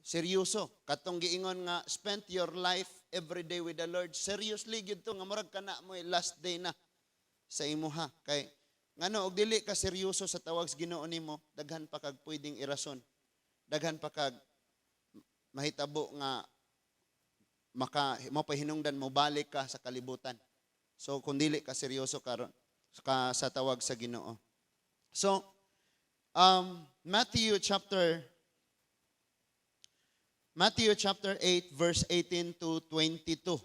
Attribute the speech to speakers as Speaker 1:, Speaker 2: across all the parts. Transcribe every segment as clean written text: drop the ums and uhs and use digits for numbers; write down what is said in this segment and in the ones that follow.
Speaker 1: Seryoso. Katong giingon nga spend your life every day with the Lord. Seriously gyud to nga murag kana mo last day na sa imuha. Kay ngano og dili ka seryoso sa tawag sa Ginoo nimo, daghan pa kag pwedeng irason. Daghan pa kag mahitabo nga maka mo pahinungdan mo balik ka sa kalibutan. So kung dili ka seryoso karon ka sa tawag sa Ginoo. So Matthew chapter 8 verse 18 to 22.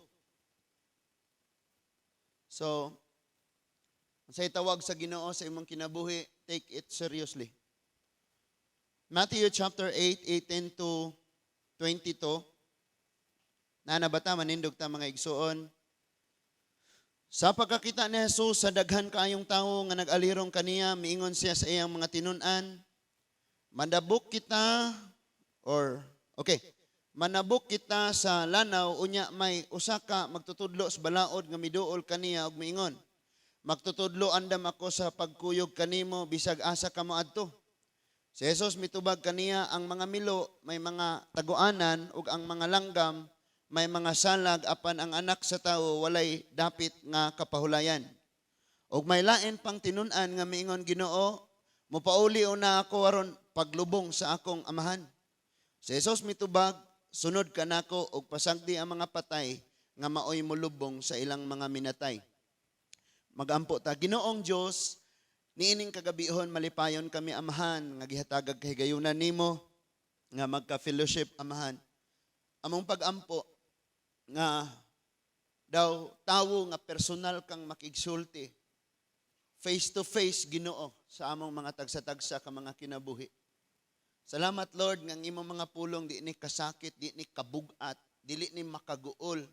Speaker 1: So sa tawag sa Ginoo sa imong kinabuhi, take it seriously. Matthew chapter 8, 18 to 22. Nana ba ta manindog ta, mga igsuon? Sa pagkakita ni Jesus sa daghan kaayong tawo nga nag-alirong kaniya, miingon siya sa iyang mga tinun-an, "Manabok kita or okay, manabok kita sa lanaw." Unya may usa ka magtutudlo sa balaod nga miduol kaniya ug miingon, "Magtutudlo andam ako sa pagkuyog kanimo bisag asa ka moadto." Si Jesus mitubag kaniya, "Ang mga milo may mga taguanan ug ang mga langgam may mga salag, apan ang Anak sa Tawo walay dapit nga kapahulayan." Ug may lain pang tinun-an nga miingon, "Ginoo, mopauli una ako aron paglubong sa akong amahan." Si Jesus mitubag, "Sunod ka nako ug pasagdi ang mga patay nga maoy molubong sa ilang mga minatay." Magampo ta. Ginoong Dios, niining kagabihon malipayon kami, Amahan, nga gihatagag kahigayunan nimo nga magka-fellowship, Amahan. Among pagampo nga daw tawo nga personal kang makigsulti face to face, Ginoo, sa among mga tagsa-tagsa ka mga kinabuhi. Salamat, Lord, nga ang imong mga pulong di ni kasakit, di ni kabugat, dili ni makaguol.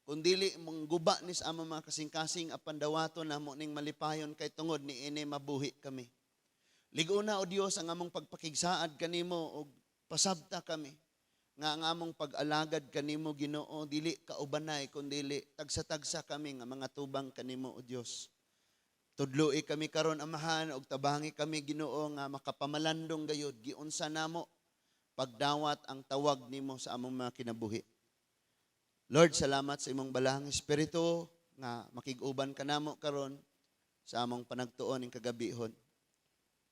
Speaker 1: Kung dili mong guba ni sa among mga kasing-kasing, apan dawaton namo ning malipayon kay tungod ni ini mabuhi kami. Lig-ona, o Dios, ang among pagpakigsaad kanimo ug pasabta kami nga ang among pag-alagad kanimo, Ginoo, dili kaubanay kun dili tagsa-tagsa kami nga mga tubang kanimo, o Dios. Tudloi kami karon, Amahan, ug tabangi kami, Ginoo, nga makapamalandong gayud giunsa namo pagdawat ang tawag nimo sa among mga kinabuhi. Lord, salamat sa imong balahang espiritu nga makig-uban kanamo karon sa among panagtuon ning kagabihon.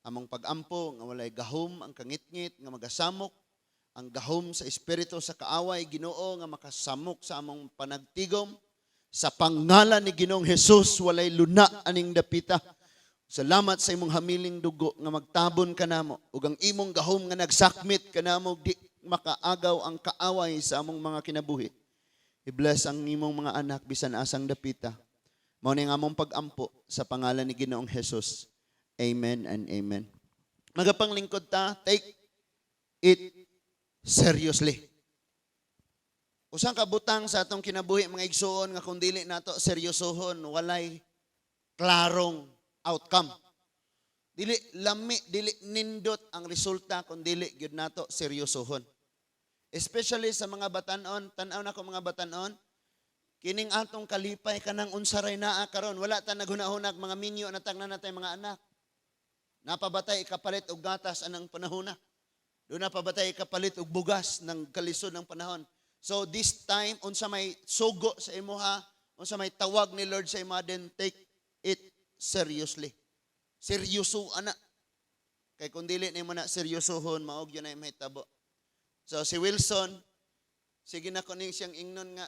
Speaker 1: Among pagampo nga walay gahom ang kangitngit nga magasamok ang gahom sa espiritu sa kaaway, Ginoo, nga makasamok sa among panagtigom. Sa pangalan ni Ginoong Hesus, walay luna aning dapita. Salamat sa imong hamiling dugo nga magtabon kanamo ug ang imong gahom nga nagsakmit kanamo, di makaagaw ang kaaway sa among mga kinabuhi. I-bless ang imong mga anak bisan asang dapita. Mao ni ang among pag-ampo sa pangalan ni Ginoong Hesus. Amen and amen. Magapanglingkod ta, take it seriously. Usang kabutang sa atong kinabuhi, mga igsuon, nga kung dili nato seryosohon, walay klarong outcome. Dili lami, dili nindot ang resulta kung dili gyud nato seryosohon. Especially sa mga batanon, tan-aw na ko mga batanon, kining atong kalipay kanang unsaray naa karon, wala ta naghunahunag mga minyo na tagna natay mga anak. Napabatay ikapalit og gatas anang panahona? Duna pa batay ikapalit og bugas ng kalisod ng panahon? So this time, unsa may sugo sa imuha, unsa may tawag ni Lord sa imuha, then take it seriously. Seryoso ana. Kay kung dili nimo na seryosohon, mao gyud na mahitabo. So si Wilson, sige na ko ning siyang ingnon nga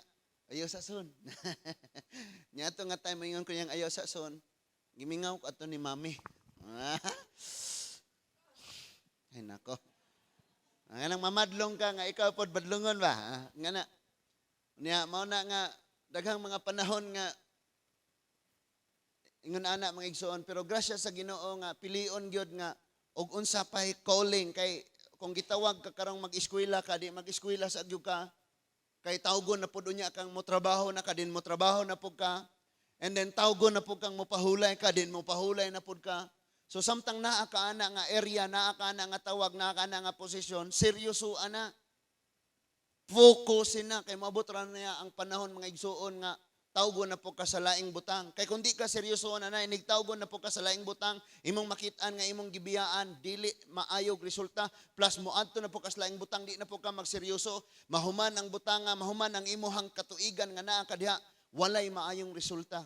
Speaker 1: ayaw sa son. Nya ato nga time ingon ko niyang ayaw sa son, gimingaw ko ato ni mami. Ay nako. Nga nang mamadlong ka nga ikaw pod badlongon ba? Ah, nga na. Niya mao na nga daghang mga panahon nga ingon ana, mga igsoon, pero grasya sa Ginoo nga pilion gyud nga og unsa pay calling, kay kung gitawag ka karong mag-eskwela ka, di mag-eskwela sa gyud ka, kay tawgon na pud unya kang mo trabaho na ka, din mo trabaho na pud ka, and then tawgon na pud kang mopahulay ka, din mo pahulay na pud ka. So samtang naa ka ana nga area, naa ka ana nga tawag, naa ka ana nga posisyon, seryoso ana, focus na kay moabot ra niya ang panahon, mga igsuon, nga Tawgon na po ka sa laing butang. Kay kung di ka seryoso na na, inig tawgon na po ka sa laing butang, imong makitaan nga imong gibiyaan, dili maayog resulta, plus moadto na po ka sa laing butang, di na po ka magseryoso, mahuman ang butanga, mahuman ang imuhang katuigan nga naa ka diha, walay maayong resulta.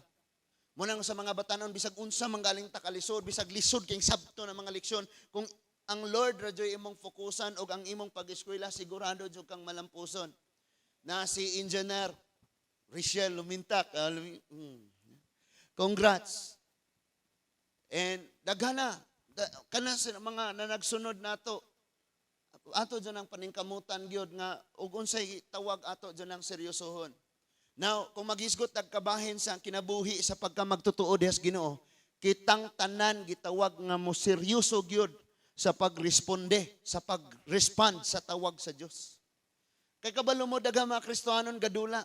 Speaker 1: Munang sa mga batanon, bisag unsa manggaling ta kalisod, bisag lisod kay sabto na mga leksyon, kung ang Lord ra jud imong fokusan og ang imong pag-eskwela, sigurado jud kang malampuson. Na si Engineer Richelle Lumintak. Congrats. And daghana kana sa mga na nagsunod nato, ato dyan ang paningkamutan gyud nga ug unsay tawag ato dyan ang seryosohon. Now, kung maghisgot tag kabahin sa kinabuhi sa pagka magtotoo diha sa Ginoo, kitang tanan gitawag nga mo seryoso gyud sa pagresponde, sa pag-respond sa tawag sa Dios. Kay kabalo mo, daghang mga Kristohanon gadula.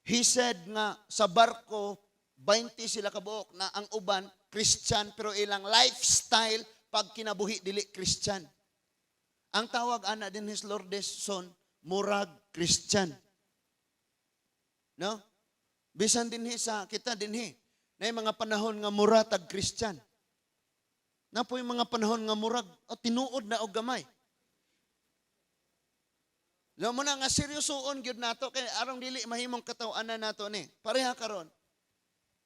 Speaker 1: He said nga sa barko, 20 sila kabuok na ang uban Christian pero ilang lifestyle pag kinabuhi dili Christian. Ang tawag ana din his Lourdes son, murag Christian. No? Bisan dinhi sa kita dinhi, na mga panahon nga mura tag Christian. Na po yung mga panahon nga murag o tinuod na og gamay. Alam mo na nga seryosoon gyud nato kay arong dili mahimong kataw-anan nato ni. Pareha karon.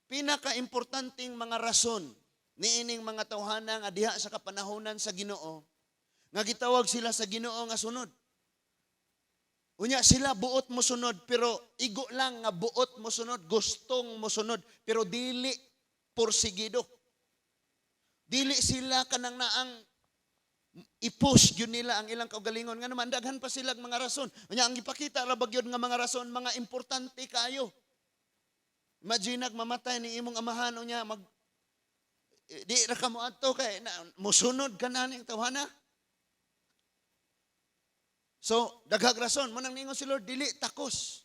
Speaker 1: Pinaka-importanteng mga rason niining mga tawhana nga diha sa kapanahonan sa Ginoo nga gitawag sila sa Ginoo nga sunod. Unya sila buot mo sunod pero igo lang nga buot mo sunod, gustong mo sunod pero dili porsigido. Dili sila kanang naang i-push gyud nila ang ilang kaugalingon nga naman daghan pa sila mga rason. Unya ang gipakita ra ba gyud nga mga rason, mga importante kaayo. Imagine mamatay ni imong amahan, unya mag di ra ka moadto kay na, musunod ka na ning tawhana. So, daghag rason mo nang ningon si Lord, dili takos.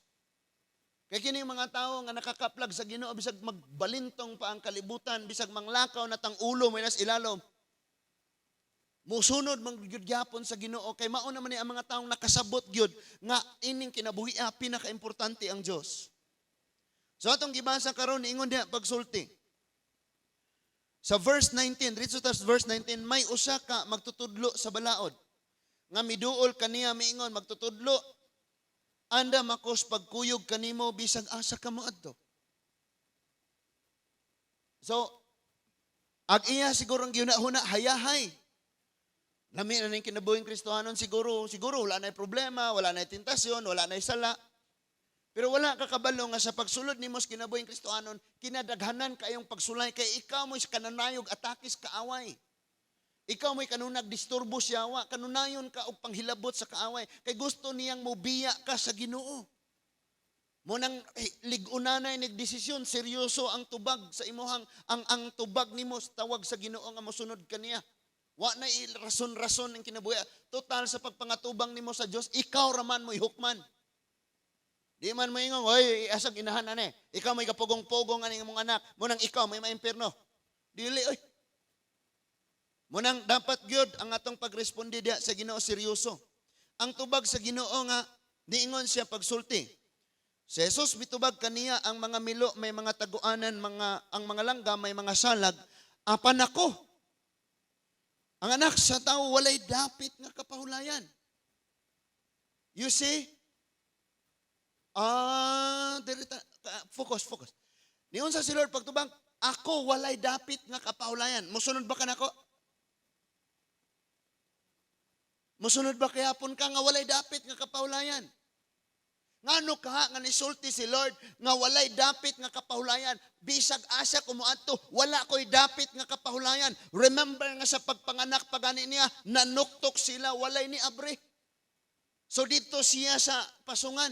Speaker 1: Kay kini mga tawo nga nakakaplag sa Ginoo, bisag magbalintong pa ang kalibutan, bisag manglakaw na tang ulo may nas ilalom, musunod man gyud gyapon sa Ginoo kay mao naman ni ang mga taong nakasabot gyud nga ining kinabuhi pinakaimportante ang Dios. So atong gibasa karon, ingon diha pagsulti. Sa verse 19, dito sa verse 19, may usa ka magtutudlo sa balaod nga miduol kaniya, miingon, "Magtutudlo, andam akos pagkuyog kanimo bisag asa ka moadto." So, ag iya siguro ang gihuna-huna, hayahay. Lami na ning kinabuhing Kristohanon siguro, siguro wala na problema, wala na tentasyon, wala na sala. Pero wala ka kabalo nga sa pagsulod nimo sa kinabuhing Kristohanon, kinadaghanan kayong pagsulay kay ikaw mo kananayog atakis kaaway. Ikaw mo'y kanunag disturbo siyawa, kanunayon ka og panghilabot sa kaaway, kay gusto niyang mobiya ka sa Ginoo. Mo nang lig-unanay nagdesisyon, seryoso ang tubag sa imuhang ang tubag nimo sa tawag sa Ginoo nga mosunod kaniya. Wa na rason-rason ang kinabuhi. Total sa pagpangatubang nimo sa Dios, ikaw raman mo ihukman. Di man mo ingon, "Oy, asag inahan ane. Ikaw may kapugong-pugong ani imong anak, mo nang ikaw may maimpierno." Dili oy. Mo nang dapat gyud ang atong pagresponde diha sa Ginoo seryoso. Ang tubag sa Ginoo nga niingon siya pagsulti. Si Jesus mitubag kaniya, "Ang mga milo may mga taguanan, ang mga langgam may mga salag, apan ako, ang Anak sa Tao, walay dapit nga kapahulayan." You see? Ah, diri focus, focus. Niunsa si Lord pagtubang, "Ako walay dapit nga kapahulayan. Musunod ba kanako? Musunod ba kayapon ka nga walay dapit nga kapahulayan?" Ngano ka nga nisulti si Lord nga walay dapit nga kapahulayan? Bisag asa ko moadto, wala ko'y dapit nga kapahulayan. Remember nga sa pagpanganak pagani niya, nanuktok sila, walay ni abre. So dito siya sa pasungan.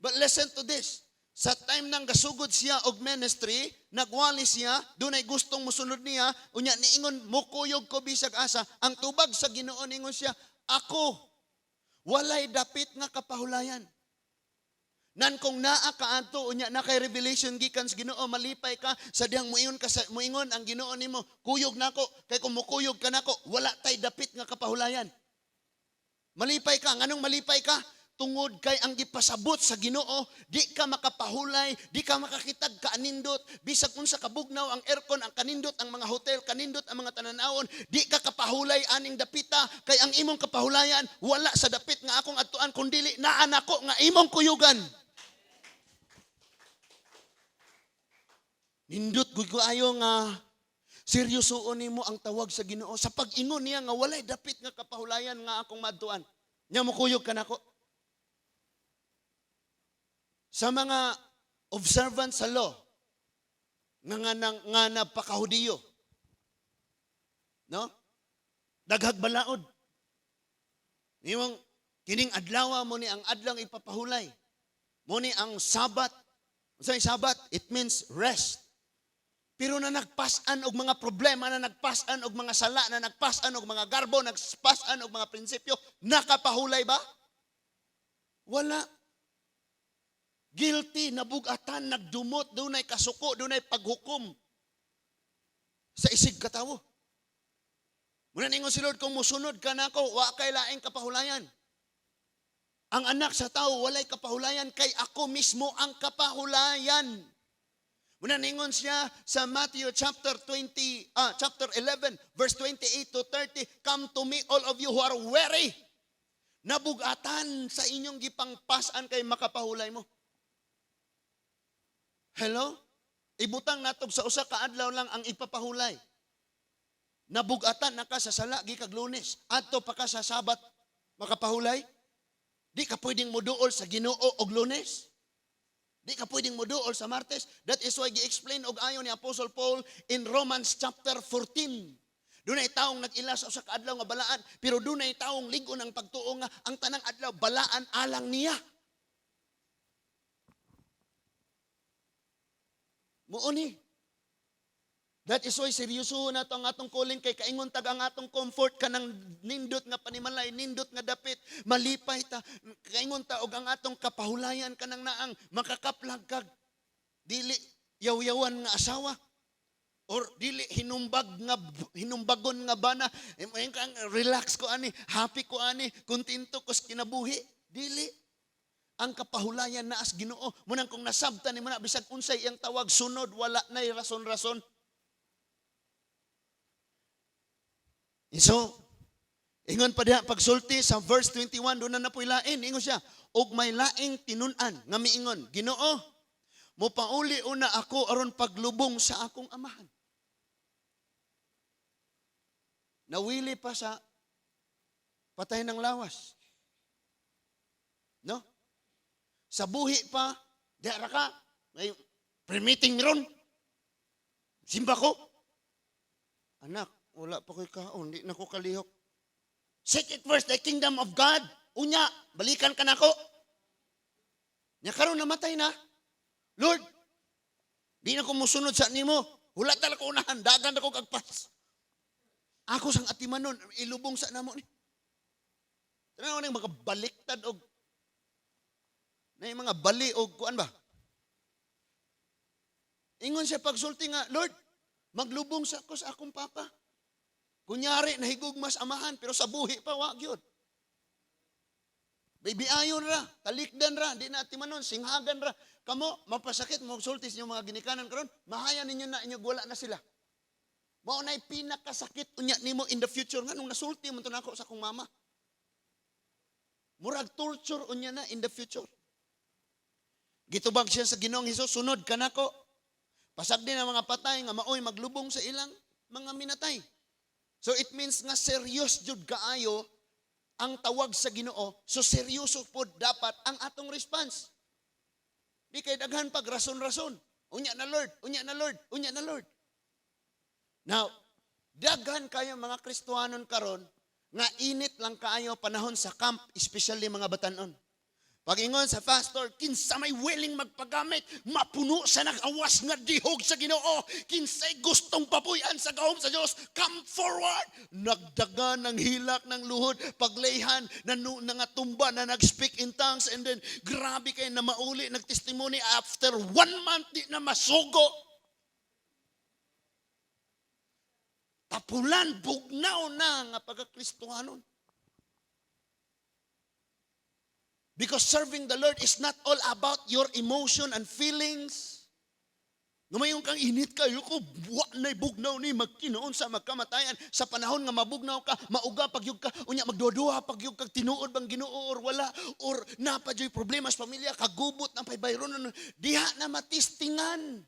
Speaker 1: But listen to this. Sa time nang gasugod siya og ministry, nagwali siya, dunay gustong musunod niya, unya niingon, "Mukuyog ko bisag asa." Ang tubag sa Ginoo, niingon siya, "Ako, walay dapit nga kapahulayan." Nan kung naa ka adto unya na kay revelation gikan sa Ginoo, malipay ka sa dihang muingon ka sa muingon ang Ginoo nimo, "Kuyog nako," kay kung mukuyog ka nako, wala tay dapit nga kapahulayan. Malipay ka. Nganong malipay ka? Tungod kay ang gipasabot sa Ginoo, di ka makapahulay, di ka makakitag kaanindot, bisag unsa kabugnaw ang aircon, ang kanindot ang mga hotel, kanindot ang mga tananawon, di ka kapahulay aning dapita kay ang imong kapahulayan wala sa dapit nga akong adtuan kundili naa nako nga imong kuyugan. Nindot gud ayo nga seryosoon nimo ang tawag sa Ginoo sa pag-ingon niya nga walay dapit nga kapahulayan nga akong maadtuan. Nya mokuyog ka nako. Sa mga observant sa law nga napakahudiyo, no? Daghag balaod. Imong kining adlaw mo ni ang adlaw ipapahulay. Mo ni ang Sabat. Unsay Sabat? It means rest. Pero na nagpas-an og mga problema, na nagpas-an og mga sala, na nagpas-an og mga garbo, nagpas-an og mga prinsipyo, nakapahulay ba? Wala. Guilty, nabugatan, nagdumot, dunay kasuko, dunay paghukom sa isig katawo. Muna ningon si Lord, kung musunod ka nako, wa kay laing kapahulayan. Ang anak sa tao walay kapahulayan kay ako mismo ang kapahulayan. Muna ningon siya sa Matthew chapter 20, chapter 11, verse 28 to 30, "Come to me, all of you who are weary." Nabugatan sa inyong gipangpasan kay makapahulay mo. Hello? Ibutang natog sa usa ka adlaw lang ang ipapahulay. Nabugatan na ka sa sala gikag Lunes. Adto pa ka sa Sabat, makapahulay? Di ka pwedeng moduol sa Ginoo og Lunes. Di ka pwedeng moduol sa Martes. That is why gi-explain og ayo ni Apostle Paul in Romans chapter 14. Dunay taong nag-ila sa usa ka adlaw nga balaan, pero dunay taong lig-on ang pagtuo nga ang tanang adlaw balaan alang niya. Muo ni. That is why seryoso na to ang atong calling kay kaingon tag ang atong comfort kanang nindot nga panimalay, nindot nga dapit, malipay ta, kaingon ta og ang atong kapahulayan kanang naang makakaplag kag dili yaw-yawan nga asawa or dili hinumbagon nga bana, kang relax ko ani, happy ko ani, kontento ko sa kinabuhi. Dili. Ang kapahulayan naas Ginoo. Munang kung nasabtan nimo na bisag unsay iyang tawag, sunod, wala nay rason-rason. So, ingon pa diha pagsulti sa verse 21, doon na napoy lain. Ingon siya, og may laing tinun-an nga miingon, "Ginoo, mopauli una ako aron paglubong sa akong amahan." Nawili pa sa patay ng lawas. No? Sa buhi pa, di ra ka, may pre-meeting ron. Simba ko. "Anak, wala pa ko'y kaon, di na ko kalihok." "Seek it first the kingdom of God. Unya, balikan ka nako." Nya karon namatay na. "Lord, di na ko musunod sa nimo. Wala talaga ko unahan, dagan ako kagpas. Ako sang atimanon, ilubong sa namo ni." Tanaw ning mga baliktad og na yung mga bali og kuan ba? Ingon siya pagsulti nga, "Lord, maglubong sa ako sa akong papa." Kunyari, nahigugmas amahan, pero sa buhi pa, wa gyud. Baby ayon ra, talikdan ra, di na atimanon, singhagan ra. Kamo, mapasakit, magsulti sa inyong mga ginikanan karon, mahaya ninyo na inyo, wala na sila. Mao na'y pinakasakit unya nimo in the future nga nung nasulti mo to nako sa akong mama. Murag torture unya na in the future. Gitubag siya sa Ginoong Hesus, "Sunod ka nako. Pasagdi ang mga patay nga maoy maglubong sa ilang mga minatay." So it means nga serious jud kaayo ang tawag sa Ginoo. So seryoso pod dapat ang atong response. Di kay daghan pag rason-rason. "Unya na, Lord, unya na, Lord, unya na, Lord." Now, daghan kayo mga Kristohanon karon nga init lang kaayo panahon sa camp, especially mga batanon. Pag-ingon sa pastor, "Kinsa may willing magpagamit, mapuno sa nag-awas nga dihog sa Ginoo, kinsay gustong papuy-an sa gahom sa Dios, come forward." Nagdaga ng hilak ng luhod, paglayhan, nangatumba na nag-speak in tongues, and then grabe kay na mauli, nagtestimony after 1 month, di na masugo. Tapulan, bugnaw na nga pagkakristohanon. Because serving the Lord is not all about your emotion and feelings. Numayon kang init kayo ko, wa na'y bugnaw ni magkinoon sa magkamatayan. Sa panahon nga mabugnaw ka, mauga pagyug ka, unya magduha pagyug kag tinuod bang Ginoo or wala, or naa pa juy problema sa pamilya, kagubot na pay bayronon, diha na matistingan.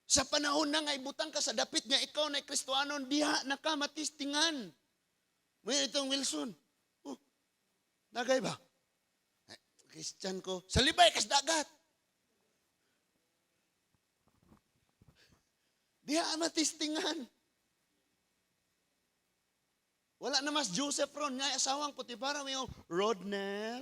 Speaker 1: Sa panahon na nga ibutang ka sa dapit nga ikaw na Kristohanon, diha na ka matistingan. May itong Wilson. Oh, nagay ba? Eh, Christian ko. Sa libay kas dagat. Diha matistingan. Wala na mas Joseph ron. Nga asawang Potifar, may Rodnel.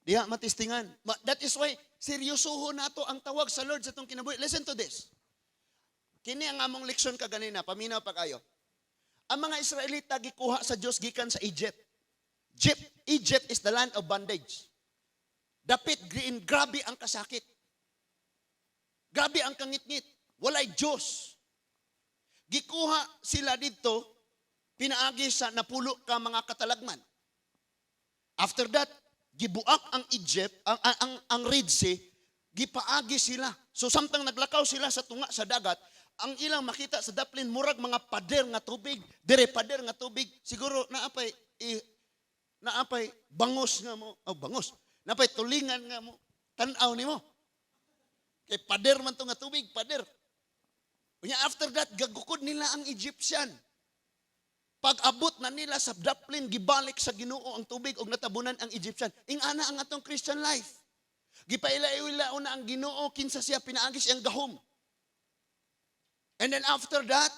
Speaker 1: Diha matistingan. That is why seryosoho nato ang tawag sa Lord sa itong kinabuhi. Listen to this. Kini ang among leksyon kaganina, paminaw pa kayo. Ang mga Israelita gikuha sa Dios gikan sa Egypt. Egypt is the land of bondage. Dapit green, grabe ang kasakit. Grabe ang kangitngit. Walay Diyos. Gikuha sila dito, pinaagi sa napulo ka mga katalagman. After that, gibuak ang Egypt, ang Red Sea, gipaagi sila. So samtang naglakaw sila sa tunga sa dagat, ang ilang makita sa daplin murag mga pader nga tubig, dire pader nga tubig, siguro naapay bangos nga mo, oh bangos, naapay tulingan nga mo, tan-aw nimo. Kay pader man to nga tubig, pader. Unya after that, gagukod nila ang Egyptian. Pag-abot na nila sa daplin, gibalik sa Ginoo ang tubig og natabunan ang Egyptian. Ingana ang atong Christian life. Gipaila-ila una ang Ginoo kinsa siya pinaagi siyang gahom. And then after that,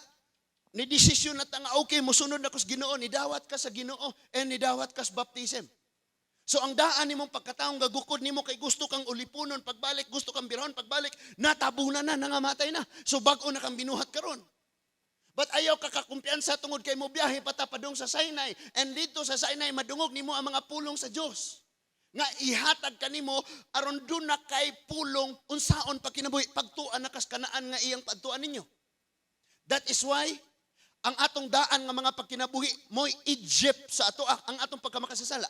Speaker 1: ni desisyon na ta nga okay, mosunod na ko sa Ginoo, nidawat ka sa Ginoo and nidawat ka sa baptism. So ang daan nimong pagkataong gagukod nimo kay gusto kang ulipunon, pagbalik gusto kang birahon, pagbalik natabunan na, nangamatay na. So bag-o na kang binuhat karon. But ayaw ka kakumpiyansa tungod kay mo biyahe pa ta padung sa Sinai. And dito sa Sinai madungog nimo ang mga pulong sa Dios. Nga ihatag kanimo aron duna na kay pulong unsaon pagkinabuhi pagtuan na kas Kanaan nga iyang pagtuan ninyo. That is why ang atong daan nga mga pagkinabuhi mo'y Egypt sa ato ang atong pagkamakasasala.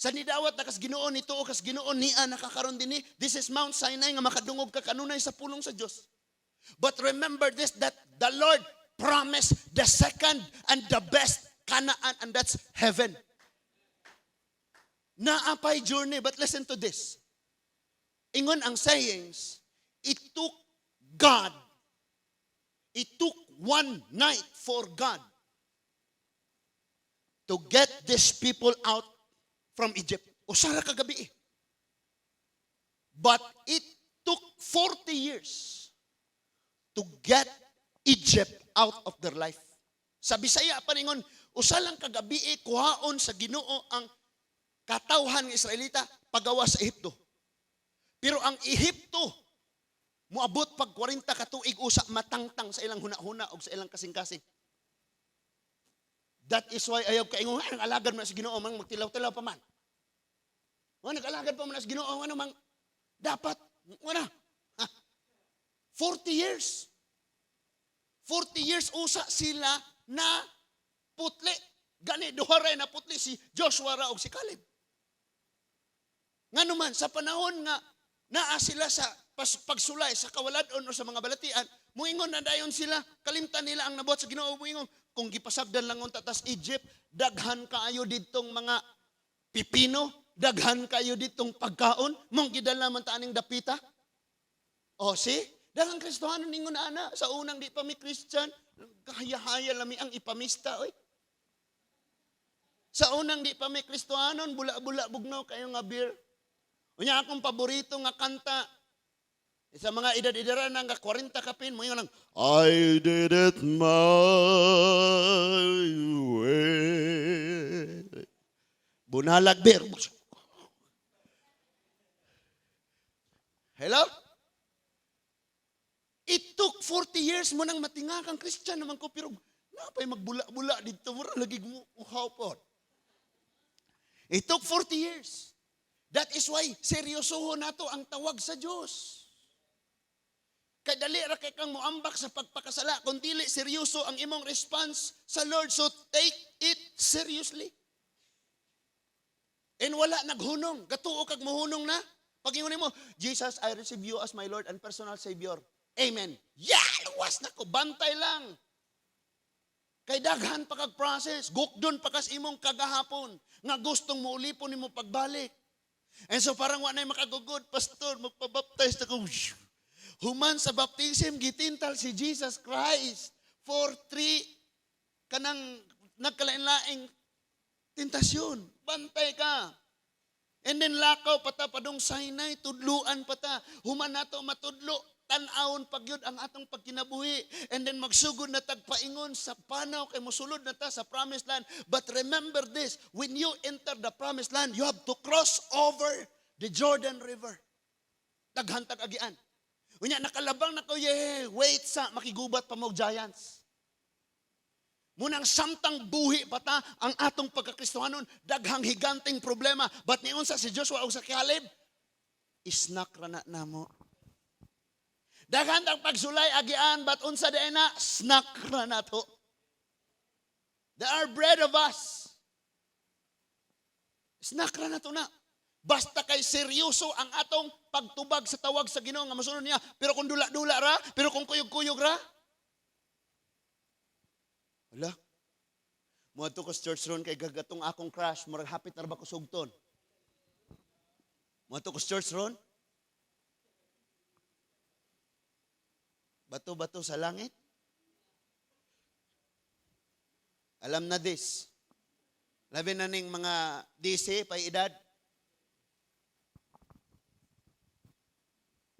Speaker 1: Sa nidawat na kas Ginoo nito o kas Ginoo niya nakakaron dinhi. This is Mount Sinai nga makadungog ka kanunay sa pulong sa Dios. But remember this, that the Lord promised the second and the best Canaan, and that's heaven. Naapay journey, but listen to this. Ingon ang sayings, it took God, it took one night for God to get these people out from Egypt. Usa ra ka gabi eh. But it took 40 years to get Egypt out of their life. Sa Bisaya pa ningon, usa lang ka gabi eh, kuhaon sa Ginoo ang katawhan ng Israelita pagawas sa Ehipto. Pero ang Ehipto moabot pag 40 ka tuig usa matangtang sa ilang huna-huna og sa ilang kasing-kasing. That is why ayaw kaingon, ay, nag-alagad man sa Ginoo mang magtilaw-tilaw pa man. Wa nag-alagad pa man sa Ginoo ano mang dapat wala. Ha? 40 years. 40 years usa sila na putli. Gani duha ra na putli, si Joshua ra og si Caleb. Ngano man sa panahon nga naa sila sa pagsulay sa kawaladon o sa mga balatian, muingon na dayon sila, kalimtan nila ang nabuhat sa Ginoo, muingon kung gipasagdan lang unta tas Egypt, daghan kaayo ditong mga pipino, daghan kayo ditong pagkaon, mong gidala man ta aning dapita. O see? Daghang Kristohanon ningon ana sa unang di pa mi Christian, haya-haya lami ang ipamista oy. Sa unang di pa mi Kristohanon, bula-bula bugnaw kayo nga beer. Unya akong paborito nga kanta sa mga edad-edaran nga 40 kapin mo lang, I did it my way. Bunalag beer. Hello? It took 40 years mo nang matinga kang Christian naman ko, pero napay magbula-bula dito, mura lagi mo uhaw po. It took 40 years. That is why seryosoho nato ang tawag sa Diyos. Kay dali ra kay kang moambak sa pagpakasala kung dili seryoso ang imong response sa Lord. So take it seriously. And wala naghunong. Gatuo kag mohunong na. Pag ingon mo, "Jesus, I receive you as my Lord and personal Savior. Amen." Yeah, luwas na ko. Bantay lang. Kay daghan pa kag process. Gukdon pa kas imong kagahapon nga gustong moulipon nimo pagbalik. And so parang wa na'y makagugod, "Pastor, magpabaptize na ko." Human sa baptism, gitintal si Jesus Christ for three kanang nagkalain-laing tentasyon. Bantay ka. And then lakaw pa ta padung Sinai, tudluan pa ta. Human nato matudlo, tan-awon pagyud ang atong pagkinabuhi. And then magsugod na tagpaingon sa panaw kay mosulod na ta sa promised land. But remember this, when you enter the promised land, you have to cross over the Jordan River. Daghan tag agian. Unya nakalabang na ko, yeah, wait sa makigubat pa mo giants. Munang samtang buhi pa ta ang atong pagkakristohanon, daghang higanteng problema. But niunsa si Joshua o sa Caleb, "Snack ra na namo." Daghan tag pagsulay agian, but unsa diay na, snack ra nato. They are bread of us. Snack ra nato na. Basta kay seryoso ang atong pagtubag sa tawag sa Ginoo nga masunod niya. Pero kung dula-dula ra, pero kung kuyog-kuyog ra, wala. Moadto ko sa church ron kay gagatong akong crush, murag hapit na ra ba ko sugton. Moadto ko sa church ron. Bato-bato sa langit. Alam na this. Labi na ning mga DC pay edad.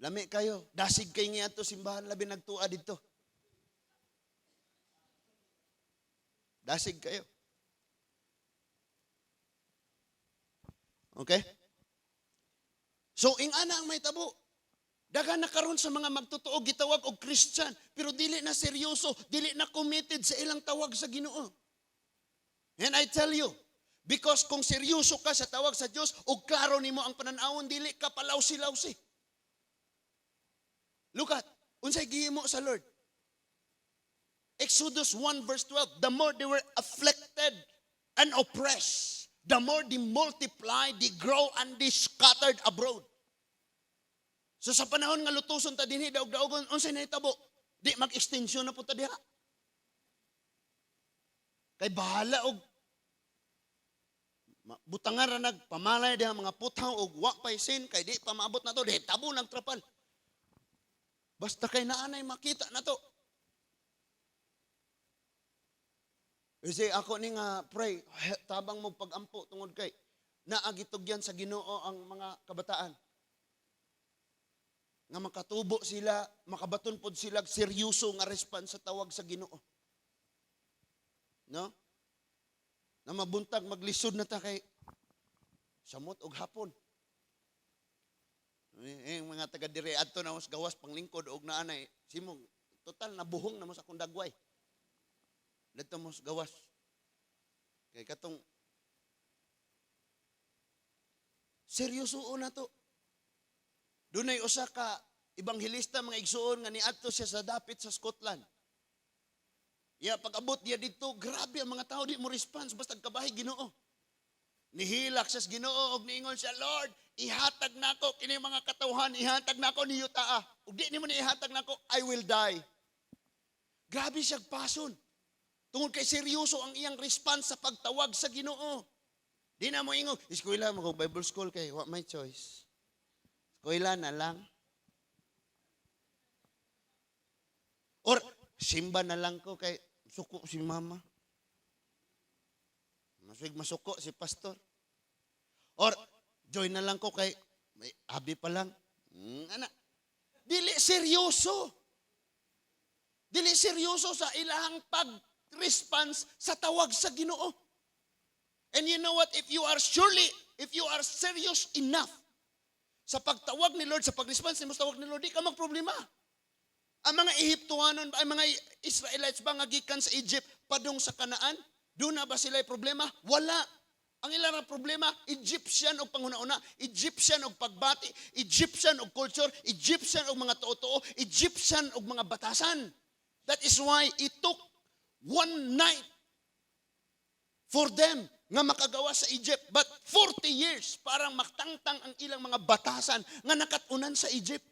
Speaker 1: Lami kayo. Dasig kay nga ato simbahan, labi nagtua dito. Dasig kayo. Okay? So, ing-ana ang mahitabo. Daghan na karon sa mga magtotoo gitawag og Christian, pero dili na seryoso, dili na committed sa ilang tawag sa Ginoo. And I tell you, because kung seryoso ka sa tawag sa Dios ug klaro nimo ang pananawon, dili ka palawsi-lawsi. Look at unsay gihimo sa Lord. Exodus 1 verse 12, the more they were afflicted and oppressed, the more they multiply, they grow, and they scattered abroad. So sa panahon nga lutuson ta dinhi daog-daogon, unsay nahitabo? Di mag-extension na po ta diha. Kay bahala og butangan ra nagpamalay diha mga puthaw og wa pay sin kay di pa maabot na to, di tabo nagtrapal. Basta kay naanay makita na to. Kasi ako ni nga pray, tabang mo pagampo tungod kay naagitugyan sa Ginoo ang mga kabataan. Nga makatubo sila, makabaton pod sila seryoso nga response sa tawag sa Ginoo. No? Na mabuntag maglisod na ta kay samot og hapon. Eh, mga taga dire adto na mas gawas panglingkod og naanay simong total nabuhong na mo sa akong dagway. Didto mo sa gawas. Kay katong seryoso na to. Dunay usa ka ebanghelista, mga igsuon, nga niadto siya sa dapit sa Scotland. Ya pag-abot niya didto, grabe ang mga tao di mo response basta kabahi Ginoo. Nihilak siya sa Ginoo og niingon siya, "Lord, ihatag nako kini mga katawhan, ihatag nako ni yutaa. Ug di nimo ni ihatag nako, I will die." Grabe siya passion. Tungod kay seryoso ang iyang response sa pagtawag sa Ginoo. Di na mo ingog, "Eskwela mo ko Bible school kay wa may choice. Eskwela na lang. Or simba na lang ko kay suko si mama. Masig masuko si pastor. Or join na lang ko kay may abi pa lang." Ana. Dili seryoso. Dili seryoso sa ilang pag-response sa tawag sa Ginoo. And you know what? If you are serious enough sa pagtawag ni Lord, sa pag-response nimo sa tawag ni Lord, di ka magproblema. Ang mga Ehiptohanon, ang mga Israelites ba nga gikan sa Egypt padung sa Kanaan, doon na ba sila problema? Wala. Ang ilang problema, Egyptian og panghuna-una, Egyptian og pagbati, Egyptian og culture, Egyptian og mga tuo-tuo, Egyptian og mga batasan. That is why it took one night for them nga makagawa sa Egypt. But 40 years parang maktangtang ang ilang mga batasan nga nakatunan sa Egypt.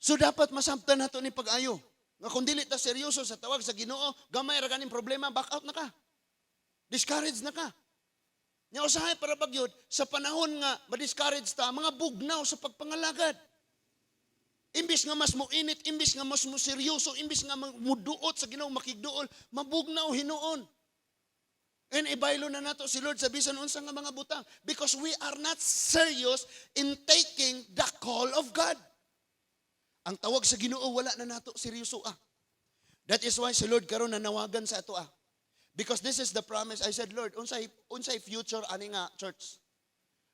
Speaker 1: So dapat masabtan nato ni pag-ayo. Nga kung dili ta seryoso sa tawag sa Ginoo, gamay ra ganing problema, back out na ka. Discourage na ka. Nya usahay para bagyod sa panahon nga ma-discourage ta, mga bugnaw sa pagpangalagad. Imbis nga mas moinit, imbis nga mas mo seryoso, imbis nga muduot sa Ginoo, makigduol, mabugnaw hinuon. And ibaylo na nato si Lord sa bisan unsa nga mga butang because we are not serious in taking the call of God. Ang tawag sa Ginoo, wala na nato seryoso ah. That is why si Lord karon nanawagan sa ato ah. Because this is the promise. I said, "Lord, unsay unsay future ani nga church?"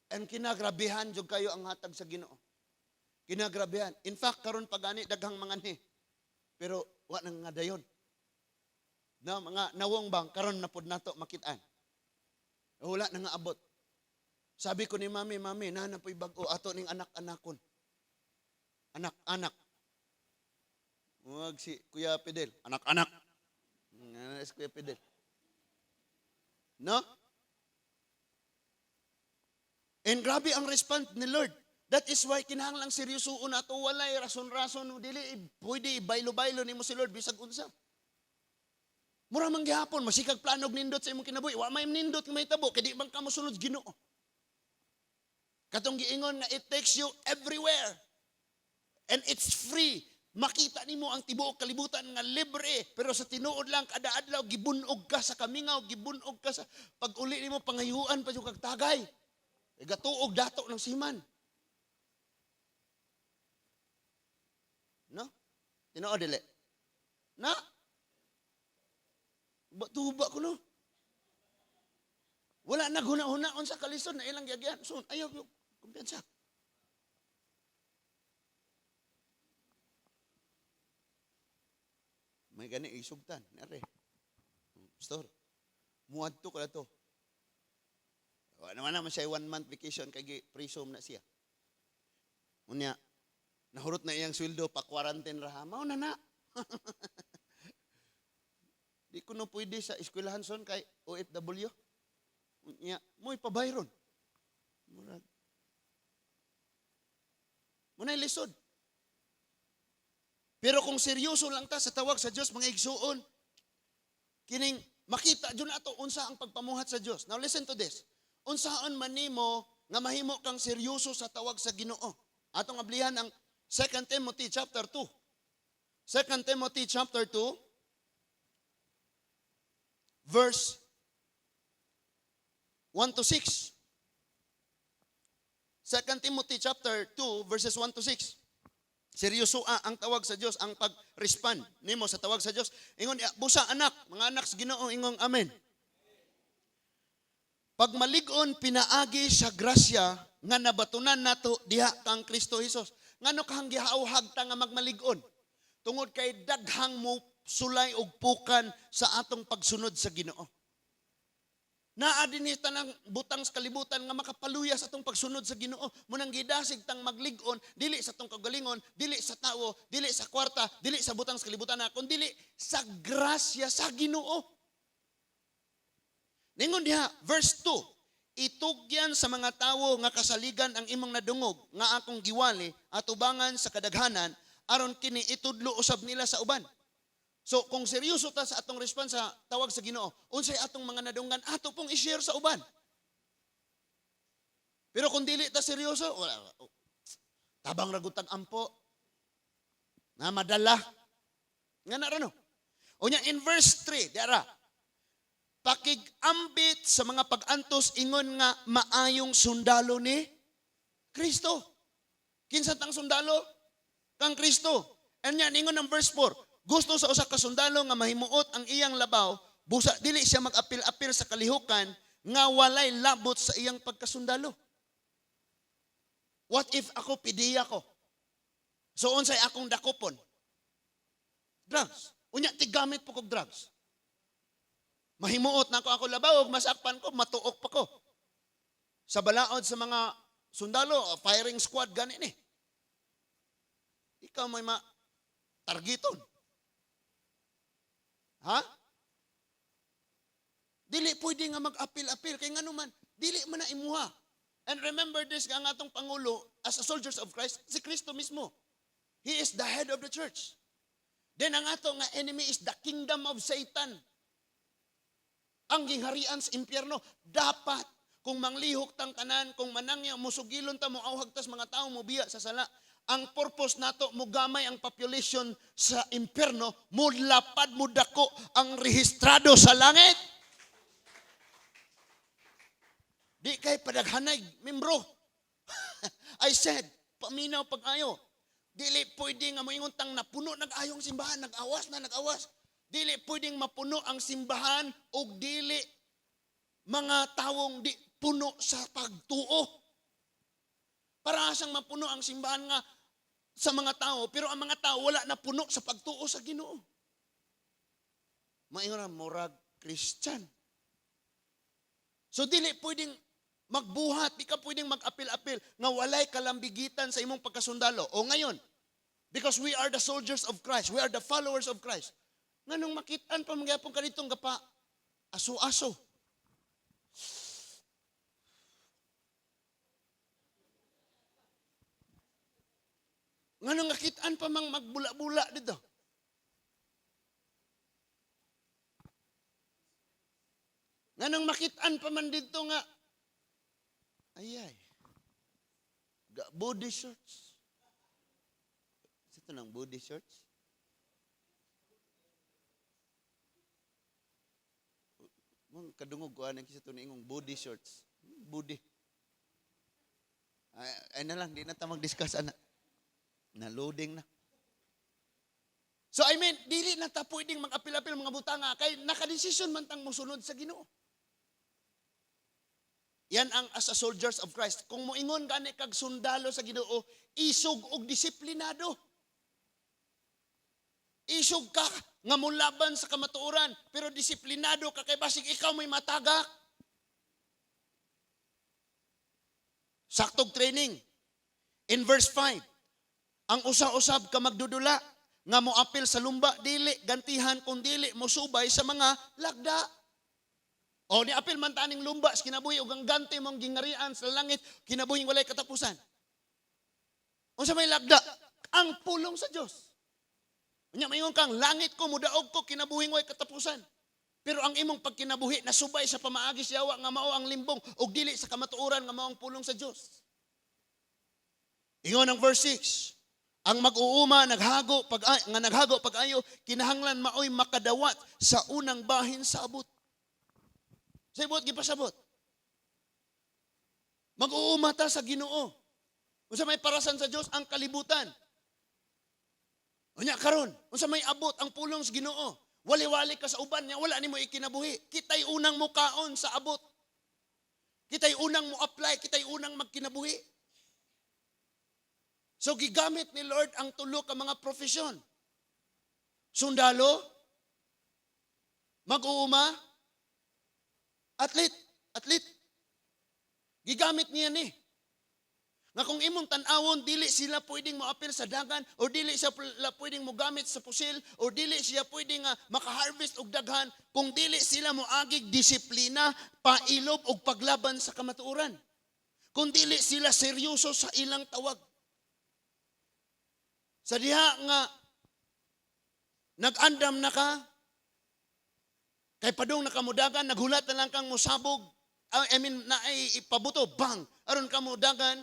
Speaker 1: And kinagrabihan jud kayo ang hatag sa Ginoo. Kinagrabihan. In fact, karon pa gani daghang mga ni. Pero wa nang nga dayon. Na mga nawong bang karon na pud nato makit-an. Wala na nga abot. Sabi ko ni Mami, "Mami, na po'y bag-o ato ning anak-anakon." Anak-anak. Wag si Kuya Fidel. Anak-anak. Nga si Kuya Fidel. No? And grabe ang response ni Lord. That is why kinahanglang seryosoon nato, walay rason-rason, dili pwede ibaylo-baylo nimo si Lord bisag unsa. Mura man gihapon masikag planog nindot sa imong kinabuhi, wa may nindot nga mahitabo kay di man ka mosunod sa Ginoo. Katong giingon nga it takes you everywhere. And it's free. Makita nimo ang tibuok kalibutan nga libre, pero sa tinuod lang kada adlaw gibunog ka sa kamingaw, gibunog ka sa pag-uli nimo, pangayuan pa jud kag tagay. E gatuog dato ng siman. No? Tinuod dili? Na? Ba tuba ko no. Wala naghuna-huna unsa kalisod na ilang giagyan. So ayaw yung kumpiyansa. May gani isugtan, nere. Pastor, muadto ko na to. Wala naman naman siya one month vacation kay gi-presume na siya. Unya, nahurot na iyang sweldo, pa quarantine ra. Mao na na. Di ko no pwede sa eskwelahan son kay OFW. Unya, mo'y pabayron. Murag. Muna'y lisod. Pero kung seryoso lang ta sa tawag sa Dios, mga igsuon, kining makita jud nato unsa ang pagpamuhat sa Dios. Now listen to this. Unsaon man nimo nga mahimo kang seryoso sa tawag sa Ginoo? Atong ablihan ang 2 Timothy chapter 2. 2 Timothy chapter 2 verse 1 to 6. 2 Timothy chapter 2 verses 1 to 6. Seryoso ah, ang tawag sa Dios, ang pag-respond nimo sa tawag sa Dios. Ingon niya, busa anak, mga anak sa Ginoo, ingong amen. Pagmalig-on pinaagi sa grasya nga nabatunan nato diha kang Kristo Hesus. Ngano kahang gihauhag ta nga magmalig-on? Tungod kay daghang mo sulay og pukan sa atong pagsunod sa Ginoo. Naa dinhi tanang butang sa kalibutan nga makapaluya sa atong pagsunod sa Ginoo. Munang gidasig tang maglig-on dili sa atong kagalingon, dili sa tawo, dili sa kwarta, dili sa butang sa kalibutan na, kun dili sa grasya sa Ginoo. Ningon diha, verse 2, itugyan sa mga tawo nga kasaligan ang imong nadungog nga akong giwali atubangan sa kadaghanan aron kini itudlo usab nila sa uban. So kung seryoso ta sa atong response sa tawag sa Ginoo, unsay atong mga nadunggan ato pong i-share sa uban. Pero kung dili ta seryoso, wala, tabang ra gud tag ampo na madala. Nga na ra no. Unya in verse 3, diara. Pakig-ambit sa mga pag-antos ingon nga maayong sundalo ni Kristo. Kinsa tang sundalo? Kang Kristo. And yan, ingon ang verse 4, gusto sa usa ka sundalo nga mahimuot ang iyang labaw, busa dili siya mag-apil-apil sa kalihukan nga walay labot sa iyang pagkasundalo. What if ako pidiya ko? So unsay akong dakopon? Drugs. Unya tigamit po kog drugs. Mahimuot na ako labaw, og masakpan ko, matuok pa ko. Sa balaod sa mga sundalo, firing squad gani ni. Ikaw may ma targeton. Ha? Dili pwede nga mag-apil-apil kay ngano man, dili man na imuha. And remember this, nga ang atong pangulo as a soldiers of Christ, si Kristo mismo. He is the head of the church. Then ang ato nga enemy is the kingdom of Satan. Ang gingharian sa impyerno. Dapat kung manglihok tang tanan, kung manangya, musugilon ta, moauhag tas mga tao mobiya sa sala. Ang purpose nato, mugamay ang population sa impyerno, mulapad, mudako ang rehistrado sa langit. Di kay padaghanay, membro. I said, paminaw pag-ayo. Dili pwede nga moingon tang napuno nag-ayong simbahan, nag-awas na, nag-awas. Dili pwedeng mapuno ang simbahan og dili mga tawong di puno sa pagtuo. Para asang mapuno ang simbahan nga sa mga tao, pero ang mga tao wala na puno sa pagtuo sa Ginoo. Maingon na murag Christian. So dili pwedeng magbuhat, di ka pwedeng mag-apil-apil nga walay kalambigitan sa imong pagkasundalo. O ngayon, because we are the soldiers of Christ, we are the followers of Christ. Nganong makitaan pa magyapon ka ditong gapa aso-aso. Nganong nakitaan pa mang magbula-bula dito. Nganong makitaan pa man dito nga ayay. Body shorts. Ito ng body shorts. Mong kadungog ko anang kisa to ingong body shorts. Body. Ay, ay na lang, di na ta mag-discuss ana. Na loading na. So I mean, dili na ta pwedeng mag-apil-apil mga butanga kay nakadesisyon man tang mosunod sa Ginoo. Yan ang as a soldiers of Christ. Kung moingon gani kag sundalo sa Ginoo, isog og disiplinado. Isog ka nga molaban sa kamatuoran, pero disiplinado ka kay basig ikaw may matagak. Saktog training. In verse 5, ang usa-usab ka magdudula nga moapil sa lumba dili gantihan kung dili mosubay sa mga lagda. O niapil man taning lumba sa kinabuhi ug ang ganti mong gingarian sa langit kinabuhi walay katapusan. Unsa may lagda? Ang pulong sa Dios. Unya maingon kang langit ko mudaog ko kinabuhi walay katapusan. Pero ang imong pagkinabuhi nasubay sa pamaagi sa yawa nga mao ang limbong ug dili sa kamatuoran nga mao ang pulong sa Dios. Ingon ang verse 6, ang mag-uuma naghago pag nga naghago pag-ayo kinahanglan maoy makadawat sa unang bahin sa abot. Sa ibot gipasabot. Mag-uuma ta sa Ginoo. Unsa may parasan sa Dios ang kalibutan. Unya karon, unsa may abot ang pulong sa Ginoo. Wali-wali ka sa uban niya, wala nimo ikinabuhi. Kitay unang mukaon sa abot. Kitay unang mo-apply, kitay unang magkinabuhi. So gigamit ni Lord ang tulo ka mga profesyon. Sundalo, mag-uuma, athlete, athlete. Gigamit niya ni. Nga kung imong tan-awon, dili sila pwedeng moapil sa dagan, o dili sila pwedeng mogamit sa pusil, o dili siya pwedeng makaharvest og daghan, kung dili sila moagig disiplina, pailob og paglaban sa kamatuoran. Kung dili sila seryoso sa ilang tawag. Sa diha nga nag-andam na ka, kay padung nakamudagan, naghulat na lang kang mosabog, I mean, na ay ipabuto, bang, aron ka mudagan,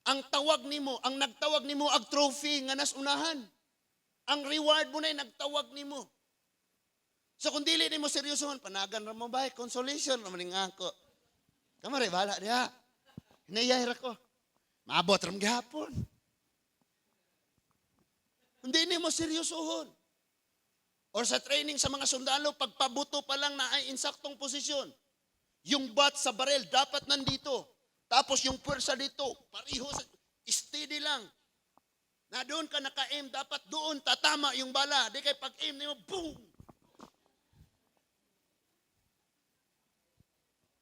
Speaker 1: ang tawag nimo, ang nagtawag nimo ag trophy nga nas unahan. Ang reward mo na nagtawag nimo. So kung dili nimo seryosohon, panagan ra mo bay, consolation ra man ako. Kamare bahala diha. Hinayay ra ko. Maabot ra man gihapon. Hindi nimo seryosohon. Or sa training sa mga sundalo, pagpabuto pa lang na ay insaktong posisyon. Yung bat sa barel dapat nandito. Tapos yung puwersa dito, pareho, steady lang. Na doon ka naka-aim, dapat doon tatama yung bala. Di kay pag-aim nimo, boom!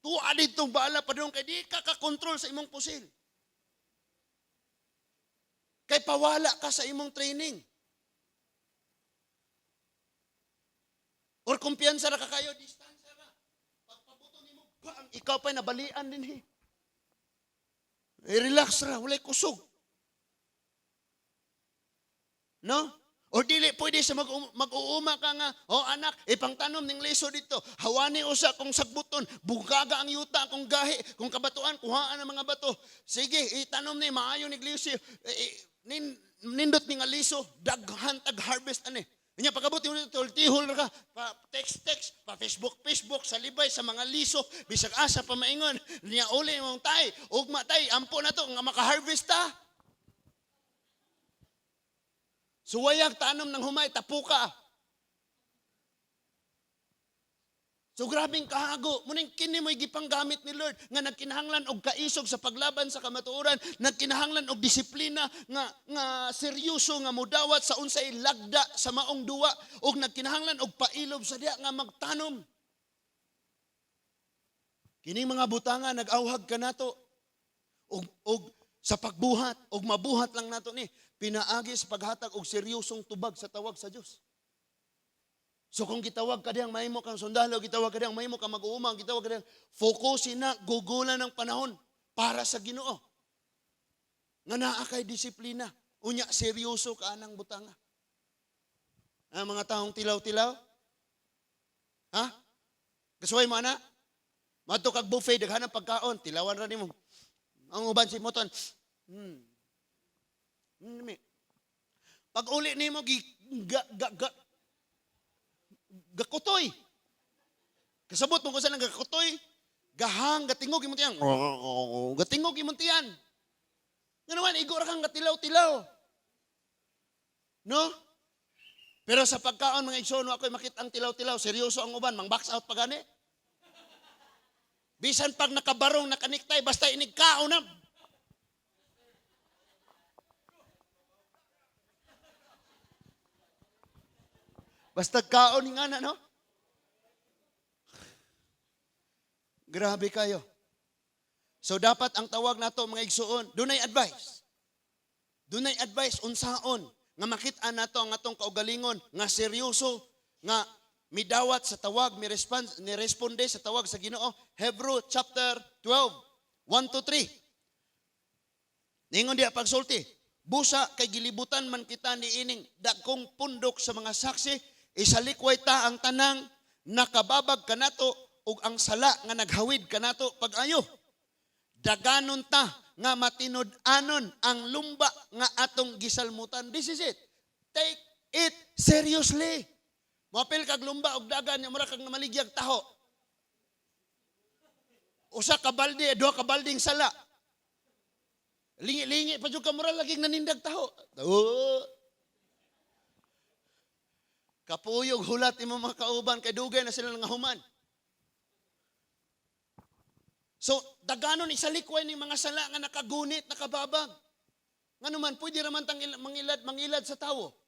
Speaker 1: Tuwa didtong bala padung kay di ka kakontrol sa imong pusil. Kay pawala ka sa imong training. Or kumpiyansa ra ka kayo, distansya ra. Pagpabuto nimo, bang, ikaw pa nabalian din eh. Eh, relax ra, walay kusog. No? Or dili pwede sa mag-uuma ka nga, "Oh anak, ipangtanom ning liso dito. Hawani usa kung sagbuton, bugaga ang yuta kung gahi, kung kabatuan, kuhaan ang mga bato. Sige, itanom ni maayo ni liso. Eh, eh, nindot ni nga liso, daghan tag harvest ani." Nya pagabot mo dito, tihol ra ka, pa text text, pa Facebook Facebook sa libay sa mga liso, bisag asa pa maingon, niya uli mong tay, ugma tay, ampo na to nga maka-harvest ta. Suwayag tanom ng humay, tapuka. So grabing kahago. Muning kini mo'y gipanggamit ni Lord nga nagkinahanglan og kaisog sa paglaban sa kamatuoran, nagkinahanglan og disiplina nga seryoso nga mudawat sa unsay lagda sa maong duwa, og nagkinahanglan og pailob sa diha nga magtanom. Kining mga butanga nag-awhag kanato og sa pagbuhat, og mabuhat lang nato ni pinaagi sa paghatag og seryosong tubag sa tawag sa Dios. So kung gitawag ka diyang mahimo kang sundalo, gitawag ka diyang mahimo kang mag-uuma, gitawag ka diyang fokusin na, gugulan ng panahon para sa Ginoo. Nga naa kay disiplina, unya seryoso ka anang butanga. Ang mga taong tilaw-tilaw? Ha? Kasuway mo ana? Madto kag buffet, daghan ang pagkaon, tilawan ra nimo. Ang uban si moton. Pag uli nimo gi ga, ga, ga, gakutoy. Kasabot mo kung saan ang gakutoy, gahang gatingog imong tiyan. Gatingog imong tiyan. Nga naman, igo ra kang gatilaw-tilaw. No? Pero sa pagkaon, mga igsoon, ako'y makita ang tilaw-tilaw, seryoso ang uban, mang box out pa gani. Bisan pag nakabarong, nakaniktay, basta inig kaon na. Basta kaon nga na, no? Grabe kayo. So dapat ang tawag nato mga igsuon, dunay advice. Dunay advice unsaon nga makit-an nato ang atong kaugalingon nga seryoso nga midawat sa tawag, ni-responde sa tawag sa Ginoo. Hebrew chapter 12, 1 to 3. Ningon diya pagsulti, "Busa kay gilibutan man kita niining dagkong pundok sa mga saksi, isalikway ta ang tanang nakababag kanato ug ang sala nga naghawid kanato pag-ayo. Daganon ta nga matinud-anon ang lumba nga atong gisalmutan." This is it. Take it seriously. Moapil kag lumba og dagan nya mura kag namaligyag taho. Usa ka balde, duha ka balding sala. Lingi-lingi pa jud ka, mura laging nanindag taho. Oh. Kapuyog hulat imong mga kauban kay dugay na sila nga human. So, daganon isalikway ning mga sala nga nakagunit, nakababag. Ngano man, pwede raman tang mangilad, mangilad sa tawo.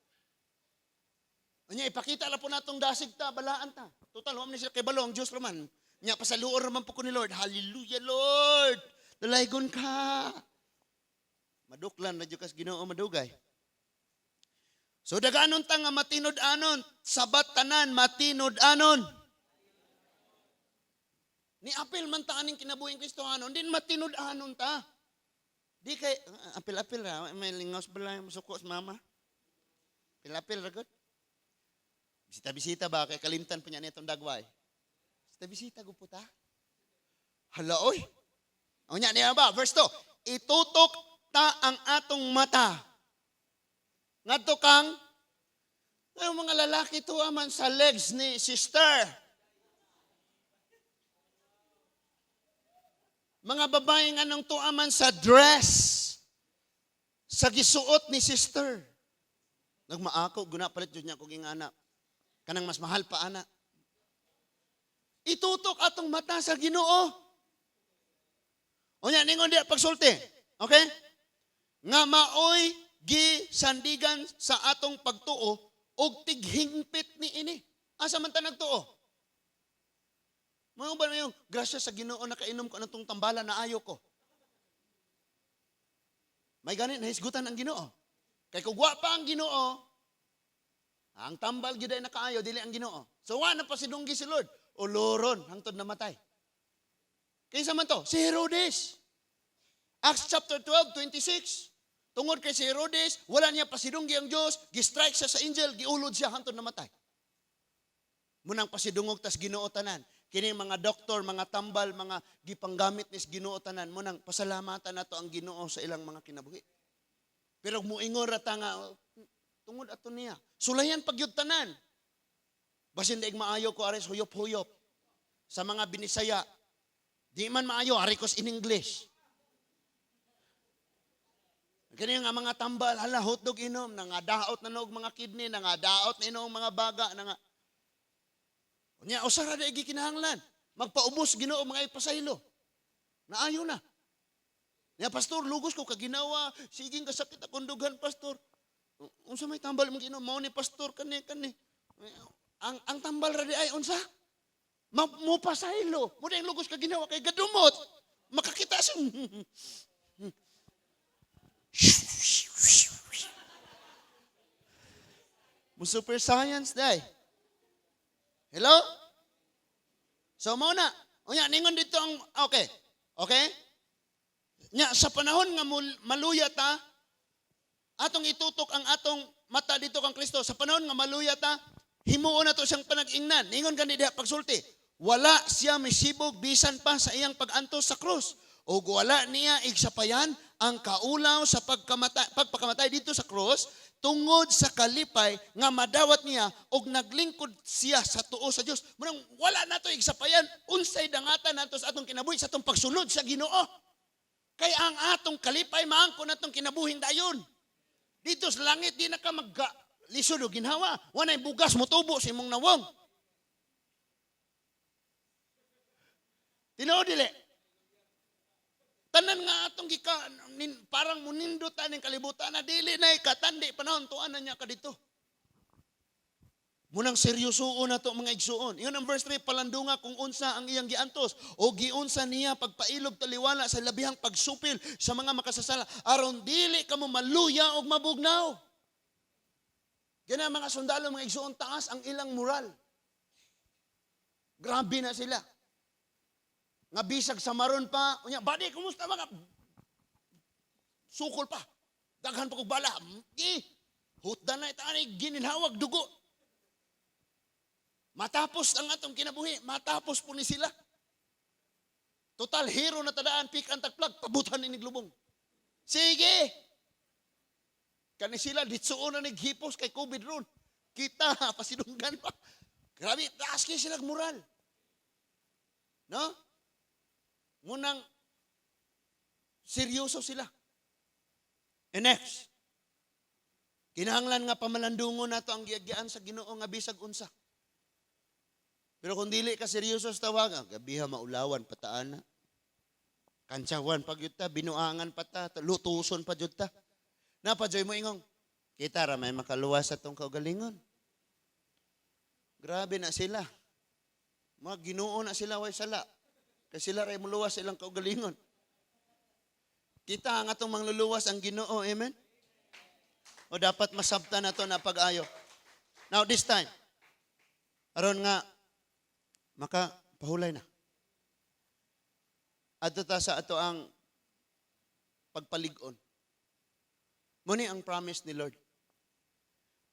Speaker 1: Anya, ipakita la po natong dasig ta, balaan ta. Total, wa man ni sila kay balo, ang Diyos raman. Nya, pasaluor raman po ko ni Lord. Hallelujah, Lord! Dalaygon ka. Maduklan na jud kas Ginoo madugay. So daganon ta nga matinud-anon, sabat tanan matinud-anon. Ni apil man ta aning kinabuhing Kristohanon, din matinud-anon ta. Di kay apil-apil ra, may lingos bala suko sa mama. Apil-apil ra gud. Bisita-bisita ba kay kalimtan pa niya nitong dagway. Bisita-bisita gud po ta. Hala oy. Unya niya ba verse 2. "Itutok ta ang atong mata ngadto kang," ang mga lalaki to man sa legs ni sister. Mga babae nga nang tuaman sa dress sa gisuot ni sister. Nagmaako, guna palit jud niya kog ingana. Kanang mas mahal pa ana. Itutok atong mata sa Ginoo. Unya ningon diya pagsulti. Okay? "Nga maoy gisandigan sa atong pagtuo og tighingpit ni ini." Asa man ta nagtuo? Mga ba na yung, "Grasya sa Ginoo, nakainom ko na tong tambala na ayo ko." May ganit, nahisgutan ang Ginoo. Kay kung wa pa ang Ginoo, ang tambal gyud ay nakaayo, dili ang Ginoo. So wa na pasidunggi si Lord. Uloron, hangtod namatay. Kinsa man to? Si Herodes. Acts chapter 12, 26. Tungod kay si Herodes, wala niya pasidunggi ang Diyos, gi-strike siya sa angel, giulod siya hangtod namatay. Munang pasidungog tas Ginoo tanan. Kini mga doktor, mga tambal, mga gipanggamit nis Ginoo tanan, munang pasalamatan nato ang Ginoo sa ilang mga kinabuhi. Pero muingon ra ta nga, "Oh, tungod ato niya." Sulayan pag gyud tanan. Basin daig maayo ko ares huyop-huyop. Sa mga Binisaya, di man maayo, ari kos in English. Kani nga mga tambal, hala, hotdog inom, nangadaot na nog mga kidney, nangadaot na inom mga baga, nanga. Nya usa ra di gikinahanglan. Magpaubos Ginoo mga ipasaylo. Naayo na. Nya, "Pastor, lugos ko kaginawa, siging kasakit akong dughan, pastor." "Unsa may tambal mong giinom?" "Mao ni, pastor, kani kani." Ang tambal ra di ay unsa? Mo pasaylo. Mo na lugos ka ginawa kay gadumot. Makakita siya. Mo super science day. Hello? So mo na. Unya ningon dito ang okay. Okay? Nya sa panahon nga maluya ta, atong itutok ang atong mata dito kang Kristo. Sa panahon nga maluya ta, himuon nato siyang panag-ingnan. Ningon gani diha pagsulti. Wala siya misibog bisan pa sa iyang pag-antos sa krus. O wala niya igsapayan ang kaulaw sa pagkamatay, pagpakamatay dito sa krus tungod sa kalipay nga madawat niya og naglingkod siya sa tuo sa Dios. Munang wala nato igsapayan unsay dangatan nato sa atong kinabuhi sa atong pagsunod sa Ginoo. Kay ang atong kalipay maangkon natong kinabuhing dayon. Dito sa langit di na ka magga lisod og ginhawa. Walay bugas motubo sa imong nawong. Tinuod dili? Tanan nga atong gika nin, parang munindot aning kalibutan na dili na katandi panahon tuan na niya ka dito. Munang seryosoon na to, mga igsuon. Ingon ang verse 3, palandunga kung unsa ang iyang giantos o giunsa niya pagpailob taliwala sa labihang pagsupil sa mga makasasala aron dili kamo maluya og mabugnaw. Gana mga sundalo, mga igsuon, taas ang ilang moral. Grabe na sila. Nga bisag sa maron pa, unya, "Badi, kumusta mga?" Sukol pa. "Daghan pa kog bala." Gi, hutdan na itaani gininhawag dugo. Matapos ang atong kinabuhi, matapos po ni sila. Total hero na tadaan, pick and tag plug, pabutan ni glubong. Sige! Kani sila, ditsuon na naghipos kay COVID ron. Kita, pasidunggan pa. Grabe, taas kayo sila moral. No? Munang, seryoso sila. And next, kinahanglan nga pamalandungon nato ang giagyaan sa Ginoo nga bisag unsa. Pero kung dili ka seryoso sa tawag, ah, gabiha maulawan pataan na. Kantsawan pa gyud ta, binuangan pa ta, lutuson pa gyud ta. Napa joy mo ingong, kita ra may makaluwas sa tong kaugalingon. Grabe na sila. Mga Ginoo na sila way sala. Kay sila ray muluwas sa ilang kaugalingon. Kita ang atong mangluluwas ang Ginoo, amen? O dapat masabtan nato na pag-ayo. Now this time, aron nga maka pahulay na. Adto ta sa ato ang pagpalig-on. Muni ang promise ni Lord.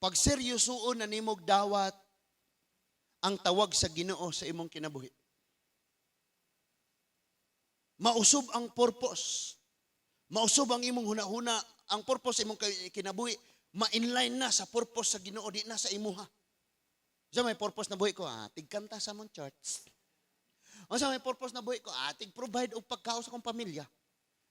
Speaker 1: Pag seryosoon na nimog dawat ang tawag sa Ginoo sa imong kinabuhi. Mausob ang purpose. Mausob ang imong hunahuna, ang purpose sa imong kinabuhi, ma-inline na sa purpose sa Ginoo, di na sa imuha. Sa may purpose na buhi ko, ah, tigkanta sa mong church. O sa may purpose na buhi ko, ah, tig-provide og pagkaon sa akong pamilya.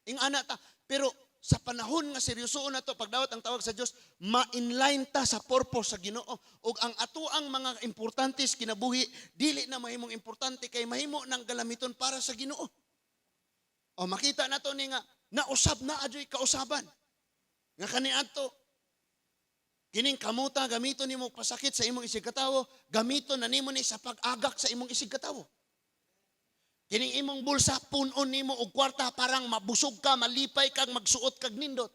Speaker 1: Ing ana ta. Pero sa panahon nga seryosoon na to, pagdawat ang tawag sa Dios, ma-inline ta sa purpose sa Ginoo. Ug ang ato ang mga importante sa kinabuhi, dili na mahimong importante kay mahimo nang galamiton para sa Ginoo. O makita na to ni nga nausab na adyo'y kausaban. Nga kaniadto kining kamuta gamiton nimo pasakit sa imong isigkatawo, gamiton na nimo ni sa pag-agak sa imong isigkatawo. Kining imong bulsa, punon nimo og kwarta, parang mabusog ka, malipay kag magsuot kag nindot.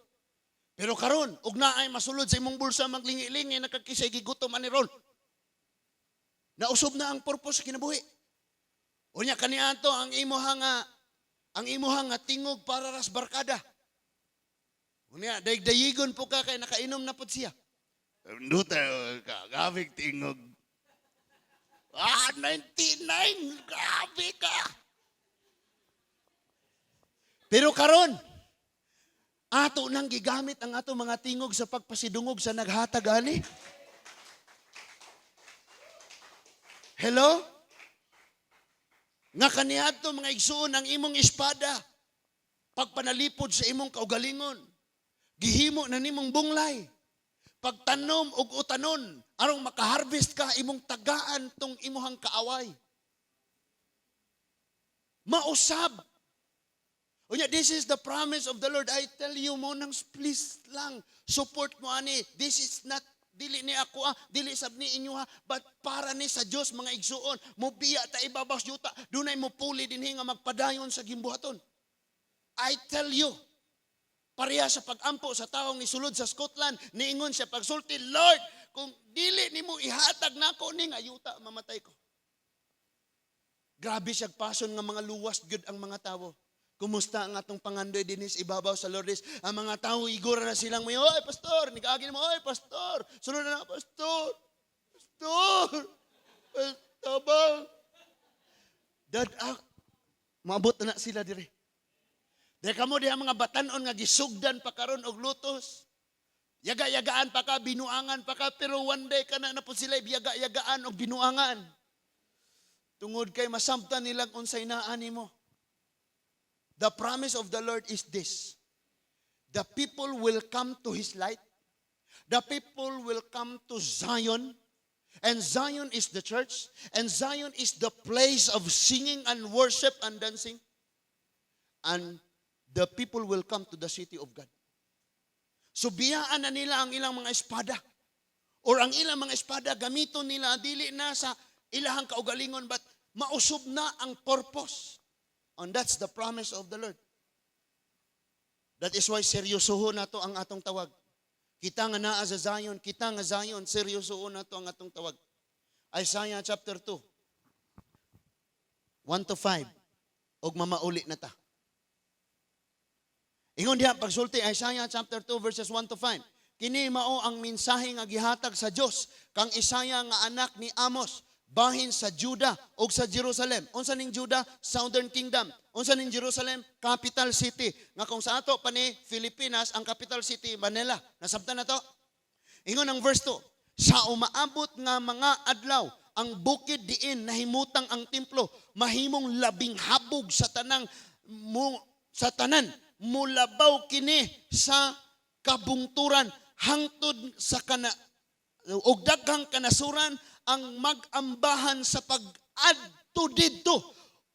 Speaker 1: Pero karon, og naay masulod sa imong bulsa, maglingi-lingi na kag kisay gigutom ani ron. Nausob na ang purpose sa kinabuhi. Unya kaniadto ang imuha nga tingog para ras barkada. Unya dayeg-dayegon po ka kay nakainom na pud siya. Duta ka, grabe tingog. Ah, 99, grabe ka. Pero karon, ato nang gigamit ang ato mga tingog sa pagpasidungog sa naghatag ani. Hello? Nga kaniadto, mga igsuon, ang imong espada pagpanalipod sa imong kaugalingon, gihimo na nimong bunglay. Pagtanom og utanon aron makaharvest ka, imong tagaan tong imuhang kaaway. Mausab. Unya, this is the promise of the Lord. I tell you mo nang please lang support mo ani. This is not, dili ni ako ah, dili sab ni inyo ha, but para ni sa Dios, mga igsuon. Mo biya ta ibabaw sa yuta, dunay mo puli dinhi nga magpadayon sa gimbuhaton. I tell you, pareha sa pagampo sa taong isulod sa Scotland, niingon siya pagsulti, "Lord, kung dili nimo ihatag nako ning ayuta, mamatay ko." Grabe siya passion nga mga luwas gyud ang mga tawo. Kumusta ang atong pangandoy dinis ibabaw sa Lourdes? Ang mga tao igora na silang may, "Oy, pastor," nikaagi mo, "Oy, pastor." Sunod na, "Pastor, pastor, pastor, Dad, ah, maabot na sila dire. Di kamo diha mga batanon nga gisugdan pa karon og lutos. Yaga-yagaan pa ka, binuangan pa ka, pero one day kana na po sila yaga-yagaan og binuangan. Tungod kay masamtan nilang unsay naa nimo. The promise of the Lord is this: The people will come to His light. The people will come to Zion. And Zion is the church. And Zion is the place of singing and worship and dancing. And the people will come to the city of God. So biyaan na nila ang ilang mga espada. Or ang ilang mga espada, gamiton nila, dili na sa ilahang kaugalingon, but mausog na ang purpose. And that's the promise of the Lord. That is why seryosohon nato ang atong tawag. Kita nga naa sa Zion, kita nga Zion, seryosohon nato ang atong tawag. Isaiah chapter 2, 1 to 5, og mamauli na ta. Ingon diha pagsulti, Isaiah chapter 2 verses 1 to 5. "Kini mao ang mensahe nga gihatag sa Dios kang Isaiah nga anak ni Amos bahin sa Juda ug sa Jerusalem." Unsa ning Juda? Southern Kingdom. Unsa ning Jerusalem? Capital city. Nga kung sa ato pa ni Pilipinas, ang capital city Manila. Nasabtan na to? Ingon ang verse 2, "Sa umaabot nga mga adlaw, ang bukid diin nahimutang ang templo mahimong labing habog sa tanang mo, sa tanan mulabaw kini sa kabungturan hangtod sa kana ug daghang kanasuran ang mag-ambahan sa pag-adto didto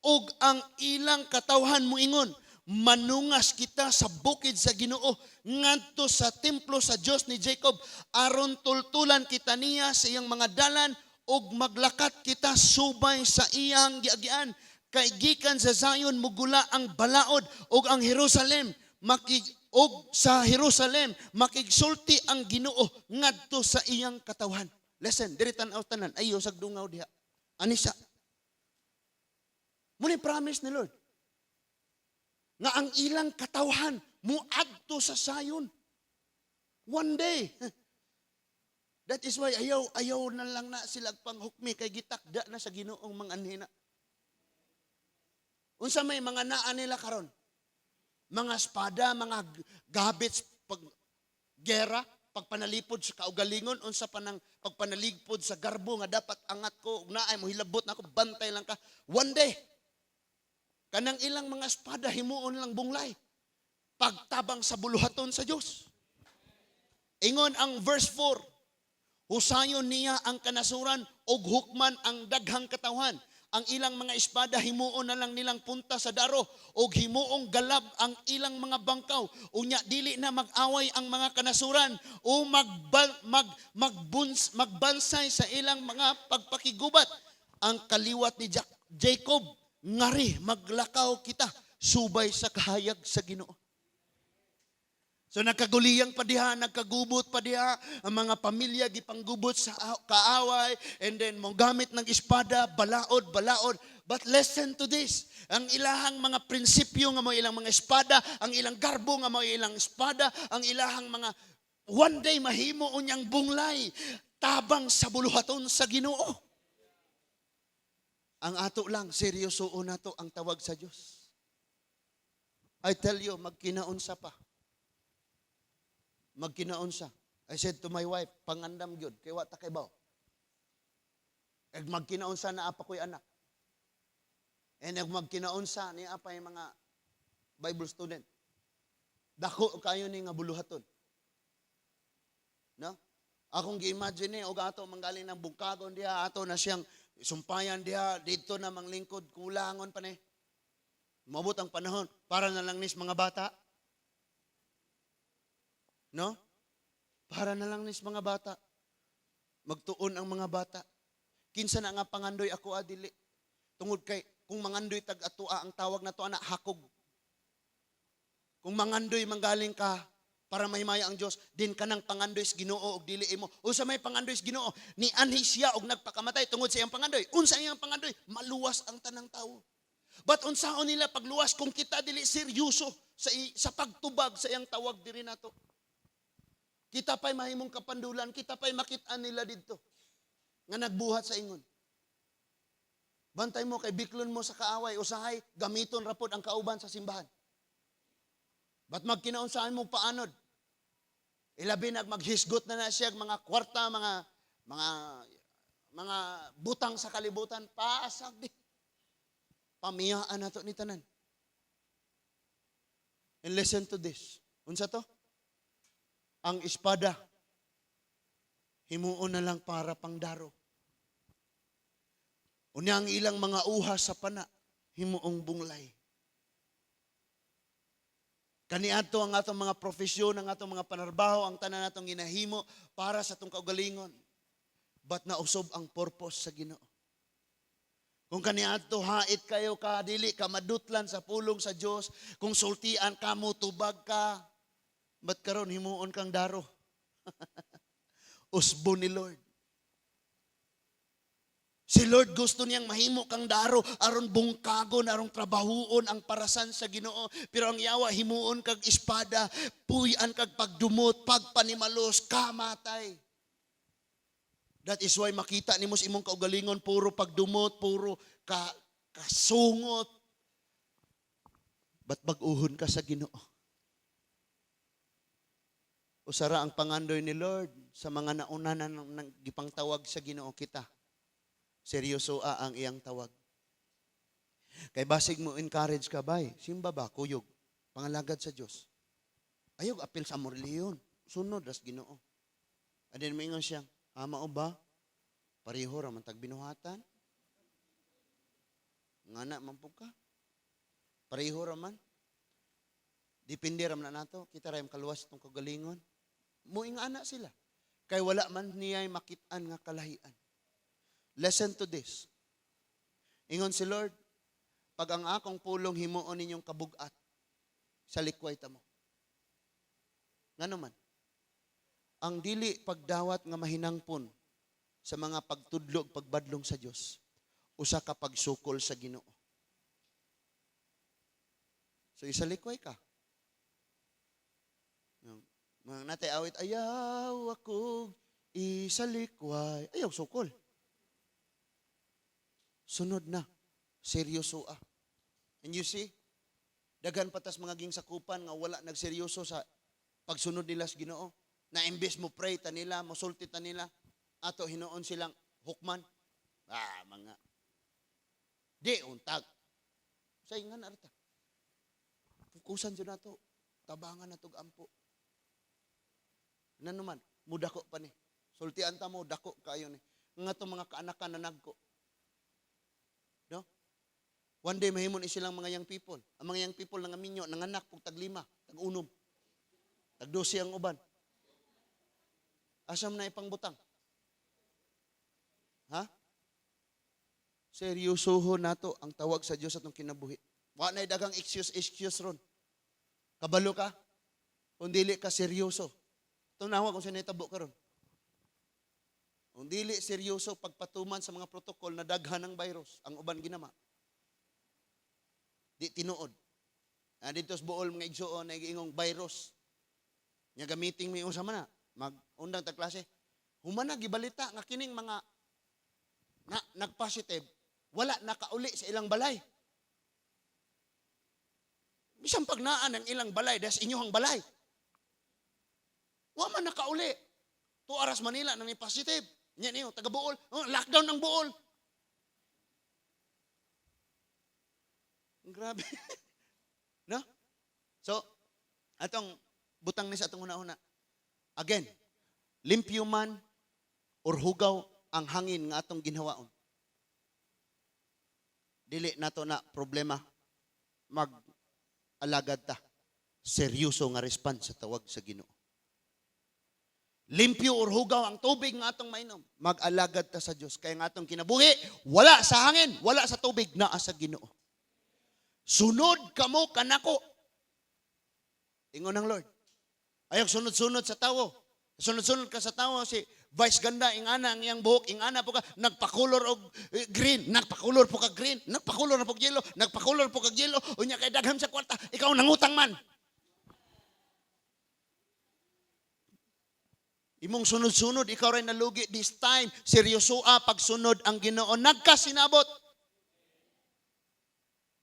Speaker 1: ug ang ilang katawhan moingon, 'Manungas kita sa bukid sa Ginoo ngadto sa templo sa Dios ni Jacob aron tultulan kita niya sa iyang mga dalan ug maglakat kita subay sa iyang giagian. Kay gikan sa Zion mugula ang balaod ug ang Jerusalem makig og sa Jerusalem makigsulti ang Ginoo ngadto sa iyang katawhan.'" Listen, diri tan-aw tanan, ayo sag dungaw diha. Ani siya. Mao ni promise ni Lord nga ang ilang katawhan muadto sa Zion. One day. That is why ayaw ayaw na lang na sila panghukmi kay gitakda na sa Ginoong mga anhina. Unsa may mga naa nila karon? Mga espada, mga gabits pag gera, pagpanalipod sa kaugalingon, unsa pa nang pagpanalipod sa garbo nga dapat angat ko, ug naay mo hilabot na ako, bantay lang ka. One day, kanang ilang mga espada himuon lang bunglay. Pagtabang sa buluhaton sa Dios. Ingon ang verse 4, "Husayon niya ang kanasuran ug hukman ang daghang katawhan. Ang ilang mga espada himuon na lang nilang punta sa daro ug himuong galab ang ilang mga bangkaw. Unya dili na mag-away ang mga kanasuran o magbansay sa ilang mga pagpakigubat. Ang kaliwat ni Jacob Ngari maglakaw kita subay sa kahayag sa Ginoo. So nagkaguliyang pa diha, nagkagubot pa diha, ang mga pamilya gipanggubot sa kaaway, and then mo gamit ng espada, balaod, balaod. But listen to this, ang ilahang mga prinsipyo nga mao ilang mga espada, ang ilang garbo nga mao ilang espada, ang ilahang mga one day mahimo unyang bunglay, tabang sa buluhaton sa Ginoo. Ang ato lang, seryoso nato ang tawag sa Dios. I tell you, magkinaunsa pa, magkinaunsa. I said to my wife, "Pangandam gyud kay wa ta kay baw. Eg magkinaunsa naa pa ko'y anak. And eg magkinaunsa naa pa yung mga Bible student. Dako kayo ni nga buluhaton." No? Akong gi-imagine og ato manggaling ng bungkagon diha, ato na siyang sumpayan diha, dito na manglingkod, kulangon pa ni. Mabot ang panahon para na lang nis mga bata. No? Para na lang nis mga bata. Magtuon ang mga bata. Kinsa na nga pangandoy ako adili. Tungod kay kung mangandoy tag atua, ang tawag na to ana hakog. Kung mangandoy manggaling ka para mahimaya ang Dios, din kanang pangandoy sa Ginoo og dili imo. Unsa may pangandoy sa Ginoo? Ni anhi siya og nagpakamatay tungod sa iyang pangandoy. Unsa iyang pangandoy? Maluwas ang tanang tawo. But unsaon nila pagluwas kung kita dili seryoso sa pagtubag sa iyang tawag diri nato? Kita pa'y mahimong kapandulan, kita pa'y makit-an nila didto nga nagbuhat sa ingon. Bantay mo kay biklon mo sa kaaway, usahay gamiton ra pod ang kauban sa simbahan. But magkinaunsaan mo paanod? Ilabi nag maghisgot na na siya mga kwarta, mga butang sa kalibutan, pasag di. Pamiyaan nato ni tanan. And listen to this. Unsa to? Ang espada, himuon na lang para pangdaro. Unya ang ilang mga uhas sa pana, himuong bunglay. Kaniadto ang atong mga profesyon, ang atong mga panarbaho, ang tanan natong ginahimo para sa atong kaugalingon. But nausob ang purpose sa Ginoo. Kung kaniadto hait kayo ka, dili ka madutlan sa pulong sa Dios, kung sultian ka mo, tubag ka, but karon himuon kang daro. Usbo ni Lord. Si Lord gusto niyang mahimo kang daro aron bungkagon, aron trabahuon ang parasan sa Ginoo. Pero ang yawa, himuon kag espada, puy-an kag pagdumot, pagpanimalos, kamatay. That is why makita nimo sa imong kaugalingon puro pagdumot, puro ka kasungot. But bag-uhon ka sa Ginoo. Usara ang pangandoy ni Lord sa mga nauna na nang gipangtawag sa Ginoo kita. Seryoso ang iyang tawag. Kay basig mo encourage ka bay, simba ba, kuyog, pangalagad sa Dios. Ayog apil sa amor relihiyon, sunod ras Ginoo. And then moingon siya, "Ah, mao ba? Pareho ra man tag binuhatan. Ngana man pud ka. Pareho ra man. Depende ra man na nato, kita ra yung kaluwas itong kagalingon." Muingana sila. Kay wala man niya makit-an nga kalahian. Listen to this. Ingon si Lord, "Pag ang akong pulong himuon ninyong kabugat, sa likway ta mo." Ngano man? Ang dili pagdawat nga mahinangpon sa mga pagtudlo ug pagbadlong sa Dios, usa ka pagsukol sa Ginoo. So isalikway ka. Mga natay awit, "Ayaw ako isalikway." Ayaw sukol. Sunod na. Seryoso ah. And you see, daghan patas mga ging sakupan nga wala nagseryoso sa pagsunod nila sa Ginoo. Na imbes mo pray ta nila, mo sulti ta nila, ato hinuon silang hukman. Ah, mga di untag. Sa ingan arta. Fokusan jud nato. Tabangan nato ampo. Nano man, mudako pa ni. Sultian ta mo, dako kayo ni. Nga to mga kaanakan na nagko. No? One day mahimo ni silang mga young people. Ang mga young people nga minyo, nanganak pug tag lima, tag unom. Tag 12 ang uban. Asam na ipangbutang? Ha? Seryosohon nato ang tawag sa Dios atong kinabuhi. Wa nay daghang excuse excuse ron. Kabalo ka? Kung dili ka seryoso. Tunawa kung sa nahitabo karon. Kung dili seryoso pagpatuman sa mga protocol na daghan ng virus, ang uban ginama. Di tinuod. Ah, dito sa Bool, mga igsuon na giingong virus. Nya gamiting mi unsa man na, mag-undang ta klase. Human na gibalita nga kining mga na nag-positive, wala nakauli sa ilang balay. Bisan pag naan ang ilang balay, das inyong balay. Wa man nakauli. 2 hours Manila nang ni positive. Nya niyo taga Bool, oh, lockdown ng Bool. Grabe, no? So, atong butang ni sa atong una-una. Again, limpyo man or hugaw ang hangin nga atong ginhawaon. Dili nato na problema, mag alagad ta. Seryoso nga response sa tawag sa Ginoo. Limpyo or hugaw ang tubig nga atong mainom, mag-alagad ta sa Dios. Kaya nga atong kinabuhi, wala sa hangin, wala sa tubig, naa sa Ginoo. Sunod kamo kanako. Ingon ng Lord. Ayaw sunod-sunod sa tawo. Sunod-sunod ka sa tawo, si Vice Ganda, ingana ang iyang buhok, ingana po ka, nagpakulor og green, nagpakulor po ka green, nagpakulor na po yellow, nagpakulor po ka yellow, unya kay daghan sa kwarta, ikaw nangutang man. Imong sunod-sunod, ikaw rin nalugi this time. Seryoso pagsunod ang Ginoo. Nagkasinabot.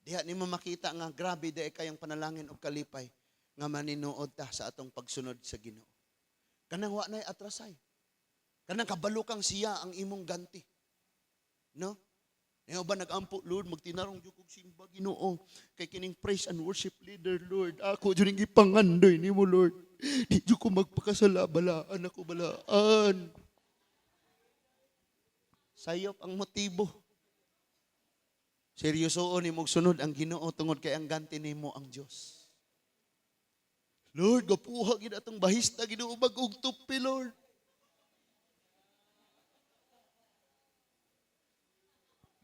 Speaker 1: Diha nimo makita nga grabe di kayong panalangin og kalipay nga maninuod ta sa atong pagsunod sa Ginoo. Kanang wa nay atrasay. Kanang kabalukang siya ang imong ganti. No? Ngayon ba nag-ampo, "Lord, magtinarong jud kog simba, Ginoo. Kay kining praise and worship leader, Lord, ako jud ning gipangandoy nimo, Lord. Di jud ko magpakasala, balaan ako, balaan." Sayop ang motibo. Seryosoon nimo sunod ang Ginoo tungod kay ang ganti nimo ang Dios. "Lord, gapuha gid atong bahista, Ginoo, bag-ong tupi, Lord.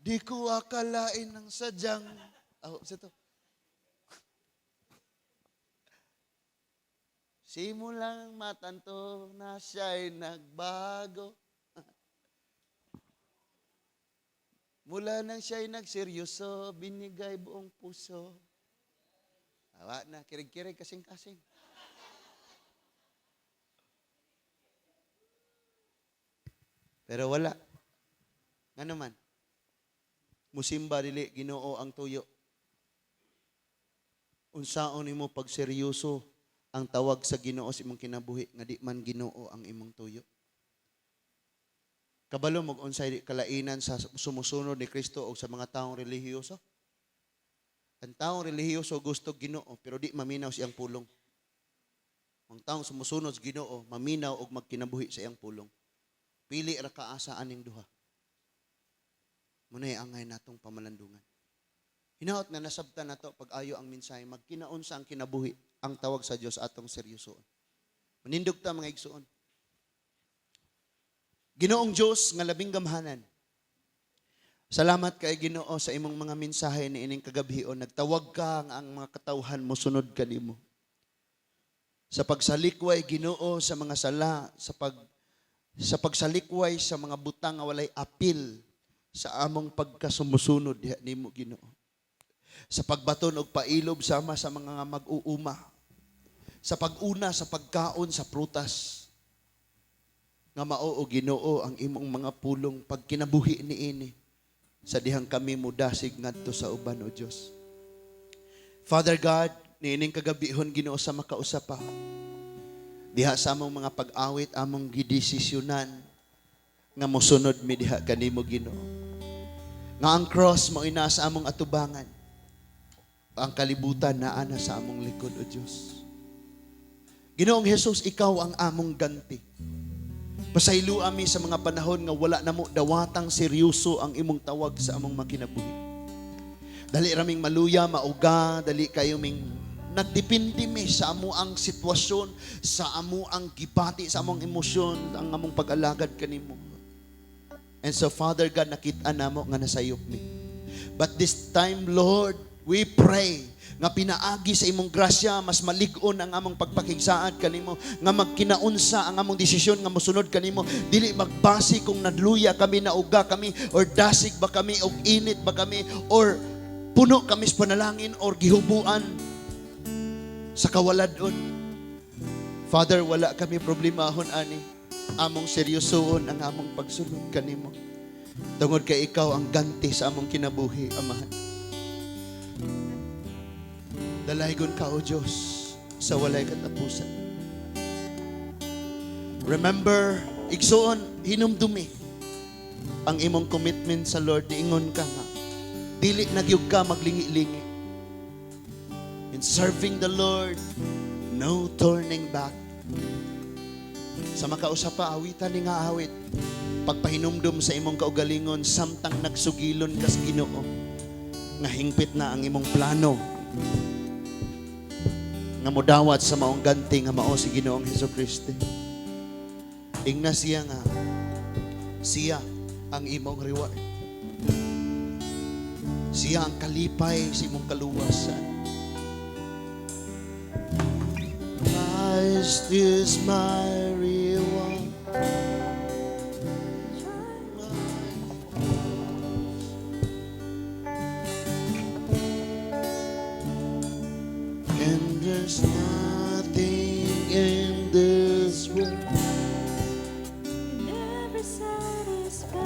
Speaker 1: Di ko akalain ng sadyang." Oh, sa to. Simulang matanto na siya'y nagbago. Mula nang siya'y nagseryoso, binigay buong puso. Awa na, kirig-kirig, kasing-kasing. Pero wala. Nga naman, musimba, dili Ginoo ang tuyo. Unsaon nimo pagseryoso ang tawag sa Ginoo sa imong kinabuhi nga di man Ginoo ang imong tuyo? Kabalo mo unsay kalainan sa sumusunod ni Kristo o sa mga taong relihiyoso? Ang taong relihiyoso gusto Ginoo pero di maminaw siyang pulong. Ang taong sumusunod sa Ginoo maminaw og magkinabuhi sa iyang pulong. Pili ra ka asa aning duha. Muna'y angay natong pamalandungan. Hinaot na nasabtan nato pag-ayo ang mensahe, magkinaunsa ang kinabuhi, ang tawag sa Dios atong seryosoon. Manindog ta, mga igsuon. Ginoong Dios nga labing gamhanan. Salamat kay, Ginoo, sa imong mga mensahe niining kagabhion. Nagtawag ka nga ang mga katawhan mo sunod kanimo. Sa pagsalikway, Ginoo, sa mga sala, sa pagsalikway sa mga butang nga walay apil sa among pagkasumusunod diha nimo, Ginoo. Sa pagbaton og pailob sama sa mga mag-uuma. Sa pag-una sa pagkaon sa prutas. Nga mao, o Ginoo, ang imong mga pulong pagkinabuhi niini sa dihang kami mudasig ngadto sa uban, o Dios. Father God, niining kagabihon, Ginoo, sa makausa pa. Diha sa among mga pag-awit, among gidesisyonan nga mosunod mi diha kanimo, Ginoo. Nga ang cross mo ina sa among atubangan. Ang kalibutan naa na sa among likod, o Dios. Ginoong Jesus, ikaw ang among ganti. Pasaylo ami sa mga panahon nga wala namo dawatang seryoso ang imong tawag sa among makinabuhi. Dali raming maluya, mauga, dali kayo ming nagdepende mi sa amo ang sitwasyon, sa amo ang gibati, sa among emosyon, ang among pag-alagad kanimo. And so, Father God, nakita namo nga nasayop mi. But this time, Lord, we pray nga pinaagi sa imong grasya, mas malig-on ang among pagpakigsaad kanimo, nga magkinaunsa ang among desisyon nga mosunod kanimo, dili magbase kung nadluya kami, nauga kami, or dasig ba kami, og init ba kami, or puno kami sa panalangin, or gihubuan sa kawaladon. Father, wala kami problemahon ani. Among seryosoon ang among pagsunod kanimo. Tungod kay ikaw ang ganti sa among kinabuhi, Amahan. Dalaygon ka, O Diyos, sa walay katapusan. Remember, igsuon, hinumdumi ang imong commitment sa Lord, diingon ka nga dili na gyud ka maglingi-lingi. In serving the Lord, no turning back. Sa makausa pa, awitan ni nga awit. Pagpahinumdum sa imong kaugalingon samtang nagsugilon kas Ginoo nga hingpit na ang imong plano nga modawat sa maong ganti nga mao si Ginoong Hesus Kristo. Ingna siya nga siya ang imong reward. Siya ang kalipay sa imong kaluwasan. Christ is my reward. And there's nothing in this world
Speaker 2: Never satisfied.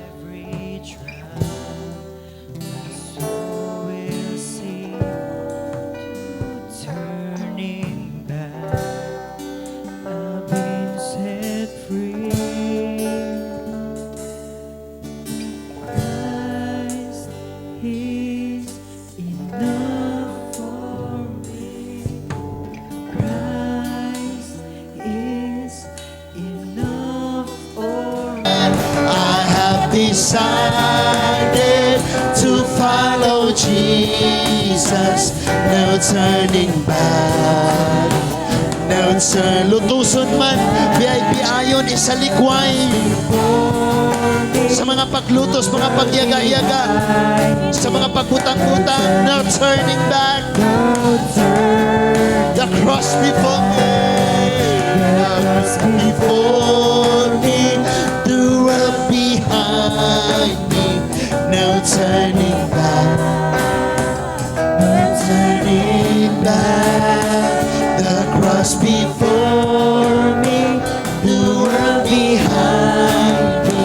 Speaker 3: Every trial, my soul will see no turning back. I've been set free. Christ is enough for me. Christ is enough for me.
Speaker 1: I have decided to follow Jesus. No turning back. No turn. Lutuson man, VIP ayon, isalikway. Sa mga paglutos, mga pagyaga-yaga, sa mga pagbutang-butang, no turning back. The cross before me, the cross before me, the world behind me, no turning back, no turning back. The cross before me, the world behind me,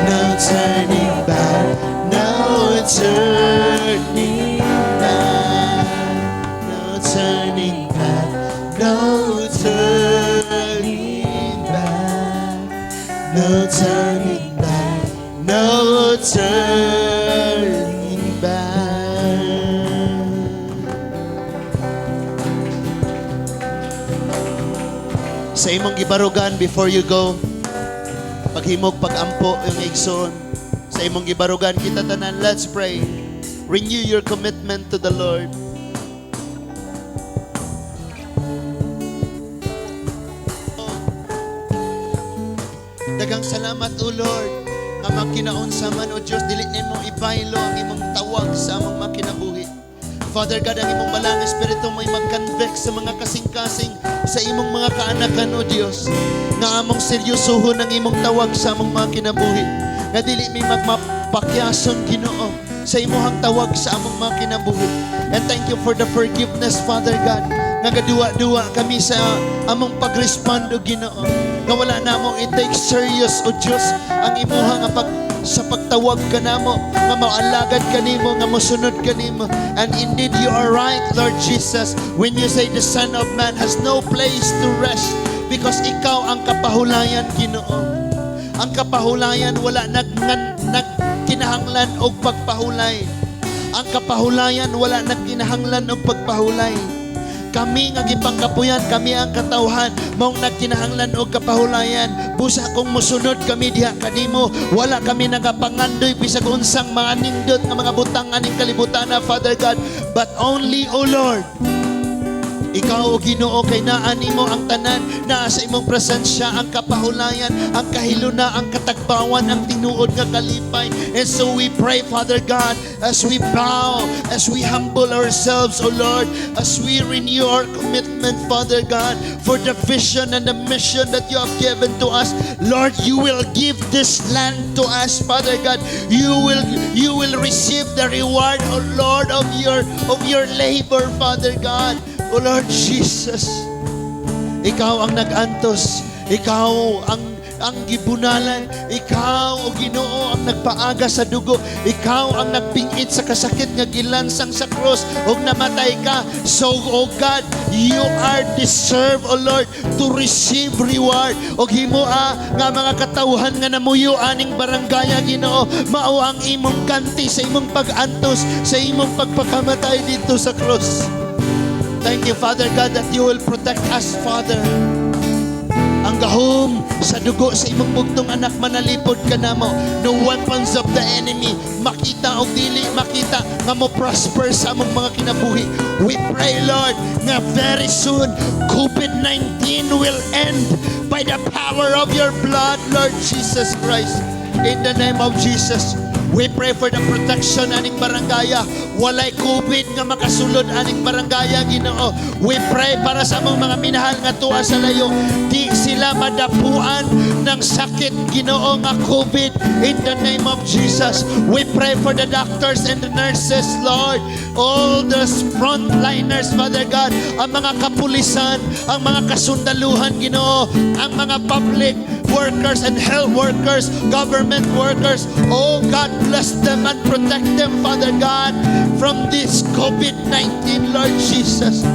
Speaker 1: no turning back, no turning back, no turning back, no turning back, no turning back, no turning back. Sa imong gibarugan before you go, paghimog pagampo yung igsoon. Sa imong gibarugan kita tanan, let's pray. Renew your commitment to the Lord. Daghang salamat, O Lord, nga magkinaunsa man, O Diyos, dili nimo ibaylo ang imong tawag sa among makinabuhi. Father God, ang imong balang Espiritu mo'y mag-convict sa mga kasing-kasing sa imong mga kaanakan, O Diyos, nga among seryosohon ang imong tawag sa among mga kinabuhi. Nga dili mi magmapakyason, Ginoo, sa imong tawag sa among mga kinabuhi. And thank you for the forgiveness, Father God, nga gaduwa-duwa kami sa among pag-respond, O Ginoo. Nga wala namo i-take serious, O Diyos, ang imuha nga pag sa pagtawag ka namo, nga maalagad kanimo, nga mosunod kanimo. And indeed, you are right, Lord Jesus, when you say the Son of Man has no place to rest because ikaw ang kapahulayan, Ginoo. Ang kapahulayan, wala nagkinahanglan og pagpahulay. Ang kapahulayan, wala nagkinahanglan og pagpahulay. Kami nga gipangkapuyan, kami ang katawhan, maong nagkinahanglan og kapahulayan. Busa kung mosunod kami diha kanimo, wala kami nagapangandoy bisag unsang mga nindot nga mga butang aning kalibutan na, Father God, but only, O Lord, Ikaw, O Ginoo, kay naa nimo ang tanan, naa sa imong presensya ang kapahulayan, ang kahiluna, ang katagbawan, ang tinuod nga kalipay. And so we pray, Father God, as we bow, as we humble ourselves, O Lord, as we renew our commitment, Father God, for the vision and the mission that you have given to us. Lord, you will give this land to us, Father God. You will receive the reward, O Lord, of your labor, Father God. O Lord Jesus, ikaw ang nag-antos, ikaw ang gibunalan, ikaw, O Ginoo, ang nagpaaga sa dugo, ikaw ang nagpingit sa kasakit nga gilansang sa cross ug namatay ka. So, O God, you are deserve, O Lord, to receive reward. Og himoa nga mga katawhan nga namuyo aning barangaya, Ginoo, mao ang imong ganti sa imong pag-antos, sa imong pagpakamatay dito sa cross. Thank you, Father God, that you will protect us, Father. Ang gahom sa dugo sa imong bugtong anak manalipod kanamo. No weapons of the enemy, makita o dili makita, nga mo prosper sa among mga kinabuhi. We pray, Lord, nga very soon COVID-19 will end by the power of your blood, Lord Jesus Christ. In the name of Jesus, we pray for the protection aning barangaya. Walay COVID nga makasulod aning barangaya, Ginoo. We pray para sa among mga minahal nga tuwa sa layo. Di sila madapuan ng sakit, Ginoo, nga COVID, in the name of Jesus. We pray for the doctors and the nurses, Lord. All the frontliners, Father God, ang mga kapulisan, ang mga kasundaluhan, Ginoo, ang mga public workers and health workers, government workers. Oh God, bless them and protect them, Father God, from this COVID-19, Lord Jesus.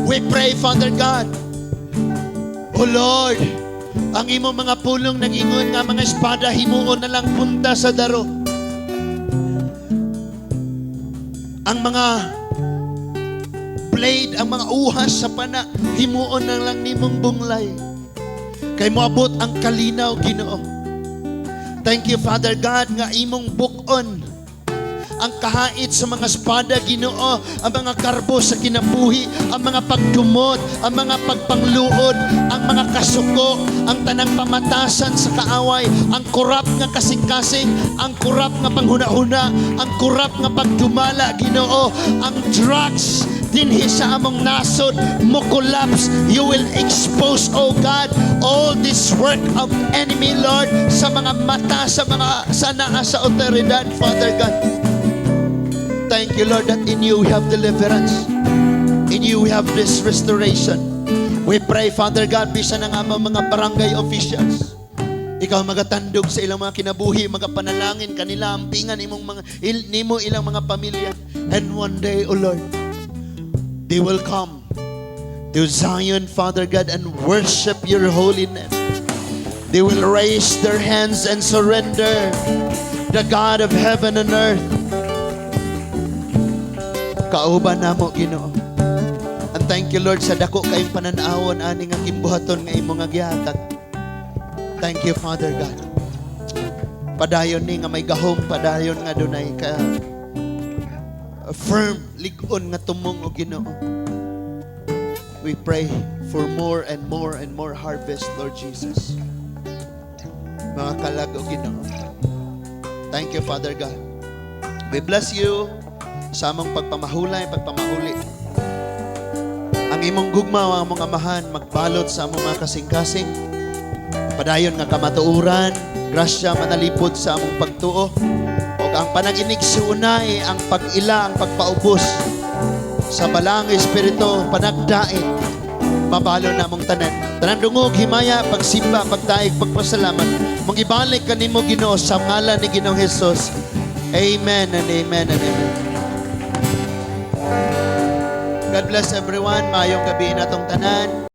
Speaker 1: We pray, Father God. Oh Lord, ang imong mga pulong nag-ingon nga mga espada himuon na lang punta sa daro. Ang mga blade, ang mga uhas sa pana, himuon na lang nimong bunglay. Kay moabot ang kalinaw, Ginoo. Thank you, Father God, nga imong buk-on ang kahait sa mga espada, Ginoo, ang mga karbo sa kinabuhi, ang mga pagdumot, ang mga pagpangluod, ang mga kasuko, ang tanang pamatasan sa kaaway, ang korap nga kasing-kasing, ang korap nga panghuna-huna, ang korap nga pagdumala, Ginoo, ang drugs dinhi sa among nasod mo collapse. You will expose, oh God, all this work of enemy, Lord, sa mga mata sa mga sa naa sa otoridad, Father God. Thank you, Lord, that in you we have deliverance. In you we have this restoration. We pray, Father God, bisan ang among mga barangay officials. Ikaw magatandog sa ilang mga kinabuhi, magapanalangin kanila, ampingan imong mga nimo ilang mga pamilya. And one day, O Lord, they will come to Zion, Father God, and worship your holy name. They will raise their hands and surrender the God of heaven and earth. Kauban namo, Ginoo. And thank you, Lord, sa dako kayong pananawon ani nga gimbuhaton nga imo nga gihatag. Thank you, Father God. Padayon ni nga may gahom, padayon nga dunay ka firm lig-on nga tumong, o Ginoo. We pray for more and more and more harvest, Lord Jesus. Mga kalag, o Ginoo. Thank you, Father God. We bless you sa among pagpamahulay, pagpamauli. Ang imong gugma, ang among amahan, magbalot sa among mga kasing-kasing. Padayon nga kamatuoran, grasya manalipod sa among pagtuo. Ug ang panag-inigsuunay, ang pag-ila, ang pagpaubos sa Balaang Espiritu, panagdait, mabalo na among tanan. Tanan dungog, himaya, pagsimba, pagdaig, pagpasalamat. Mangibalik kanimo, Ginoo, sa ngalan ni Ginoong Jesus. Amen and amen and amen. God bless everyone. Maayong gabi natong tanan.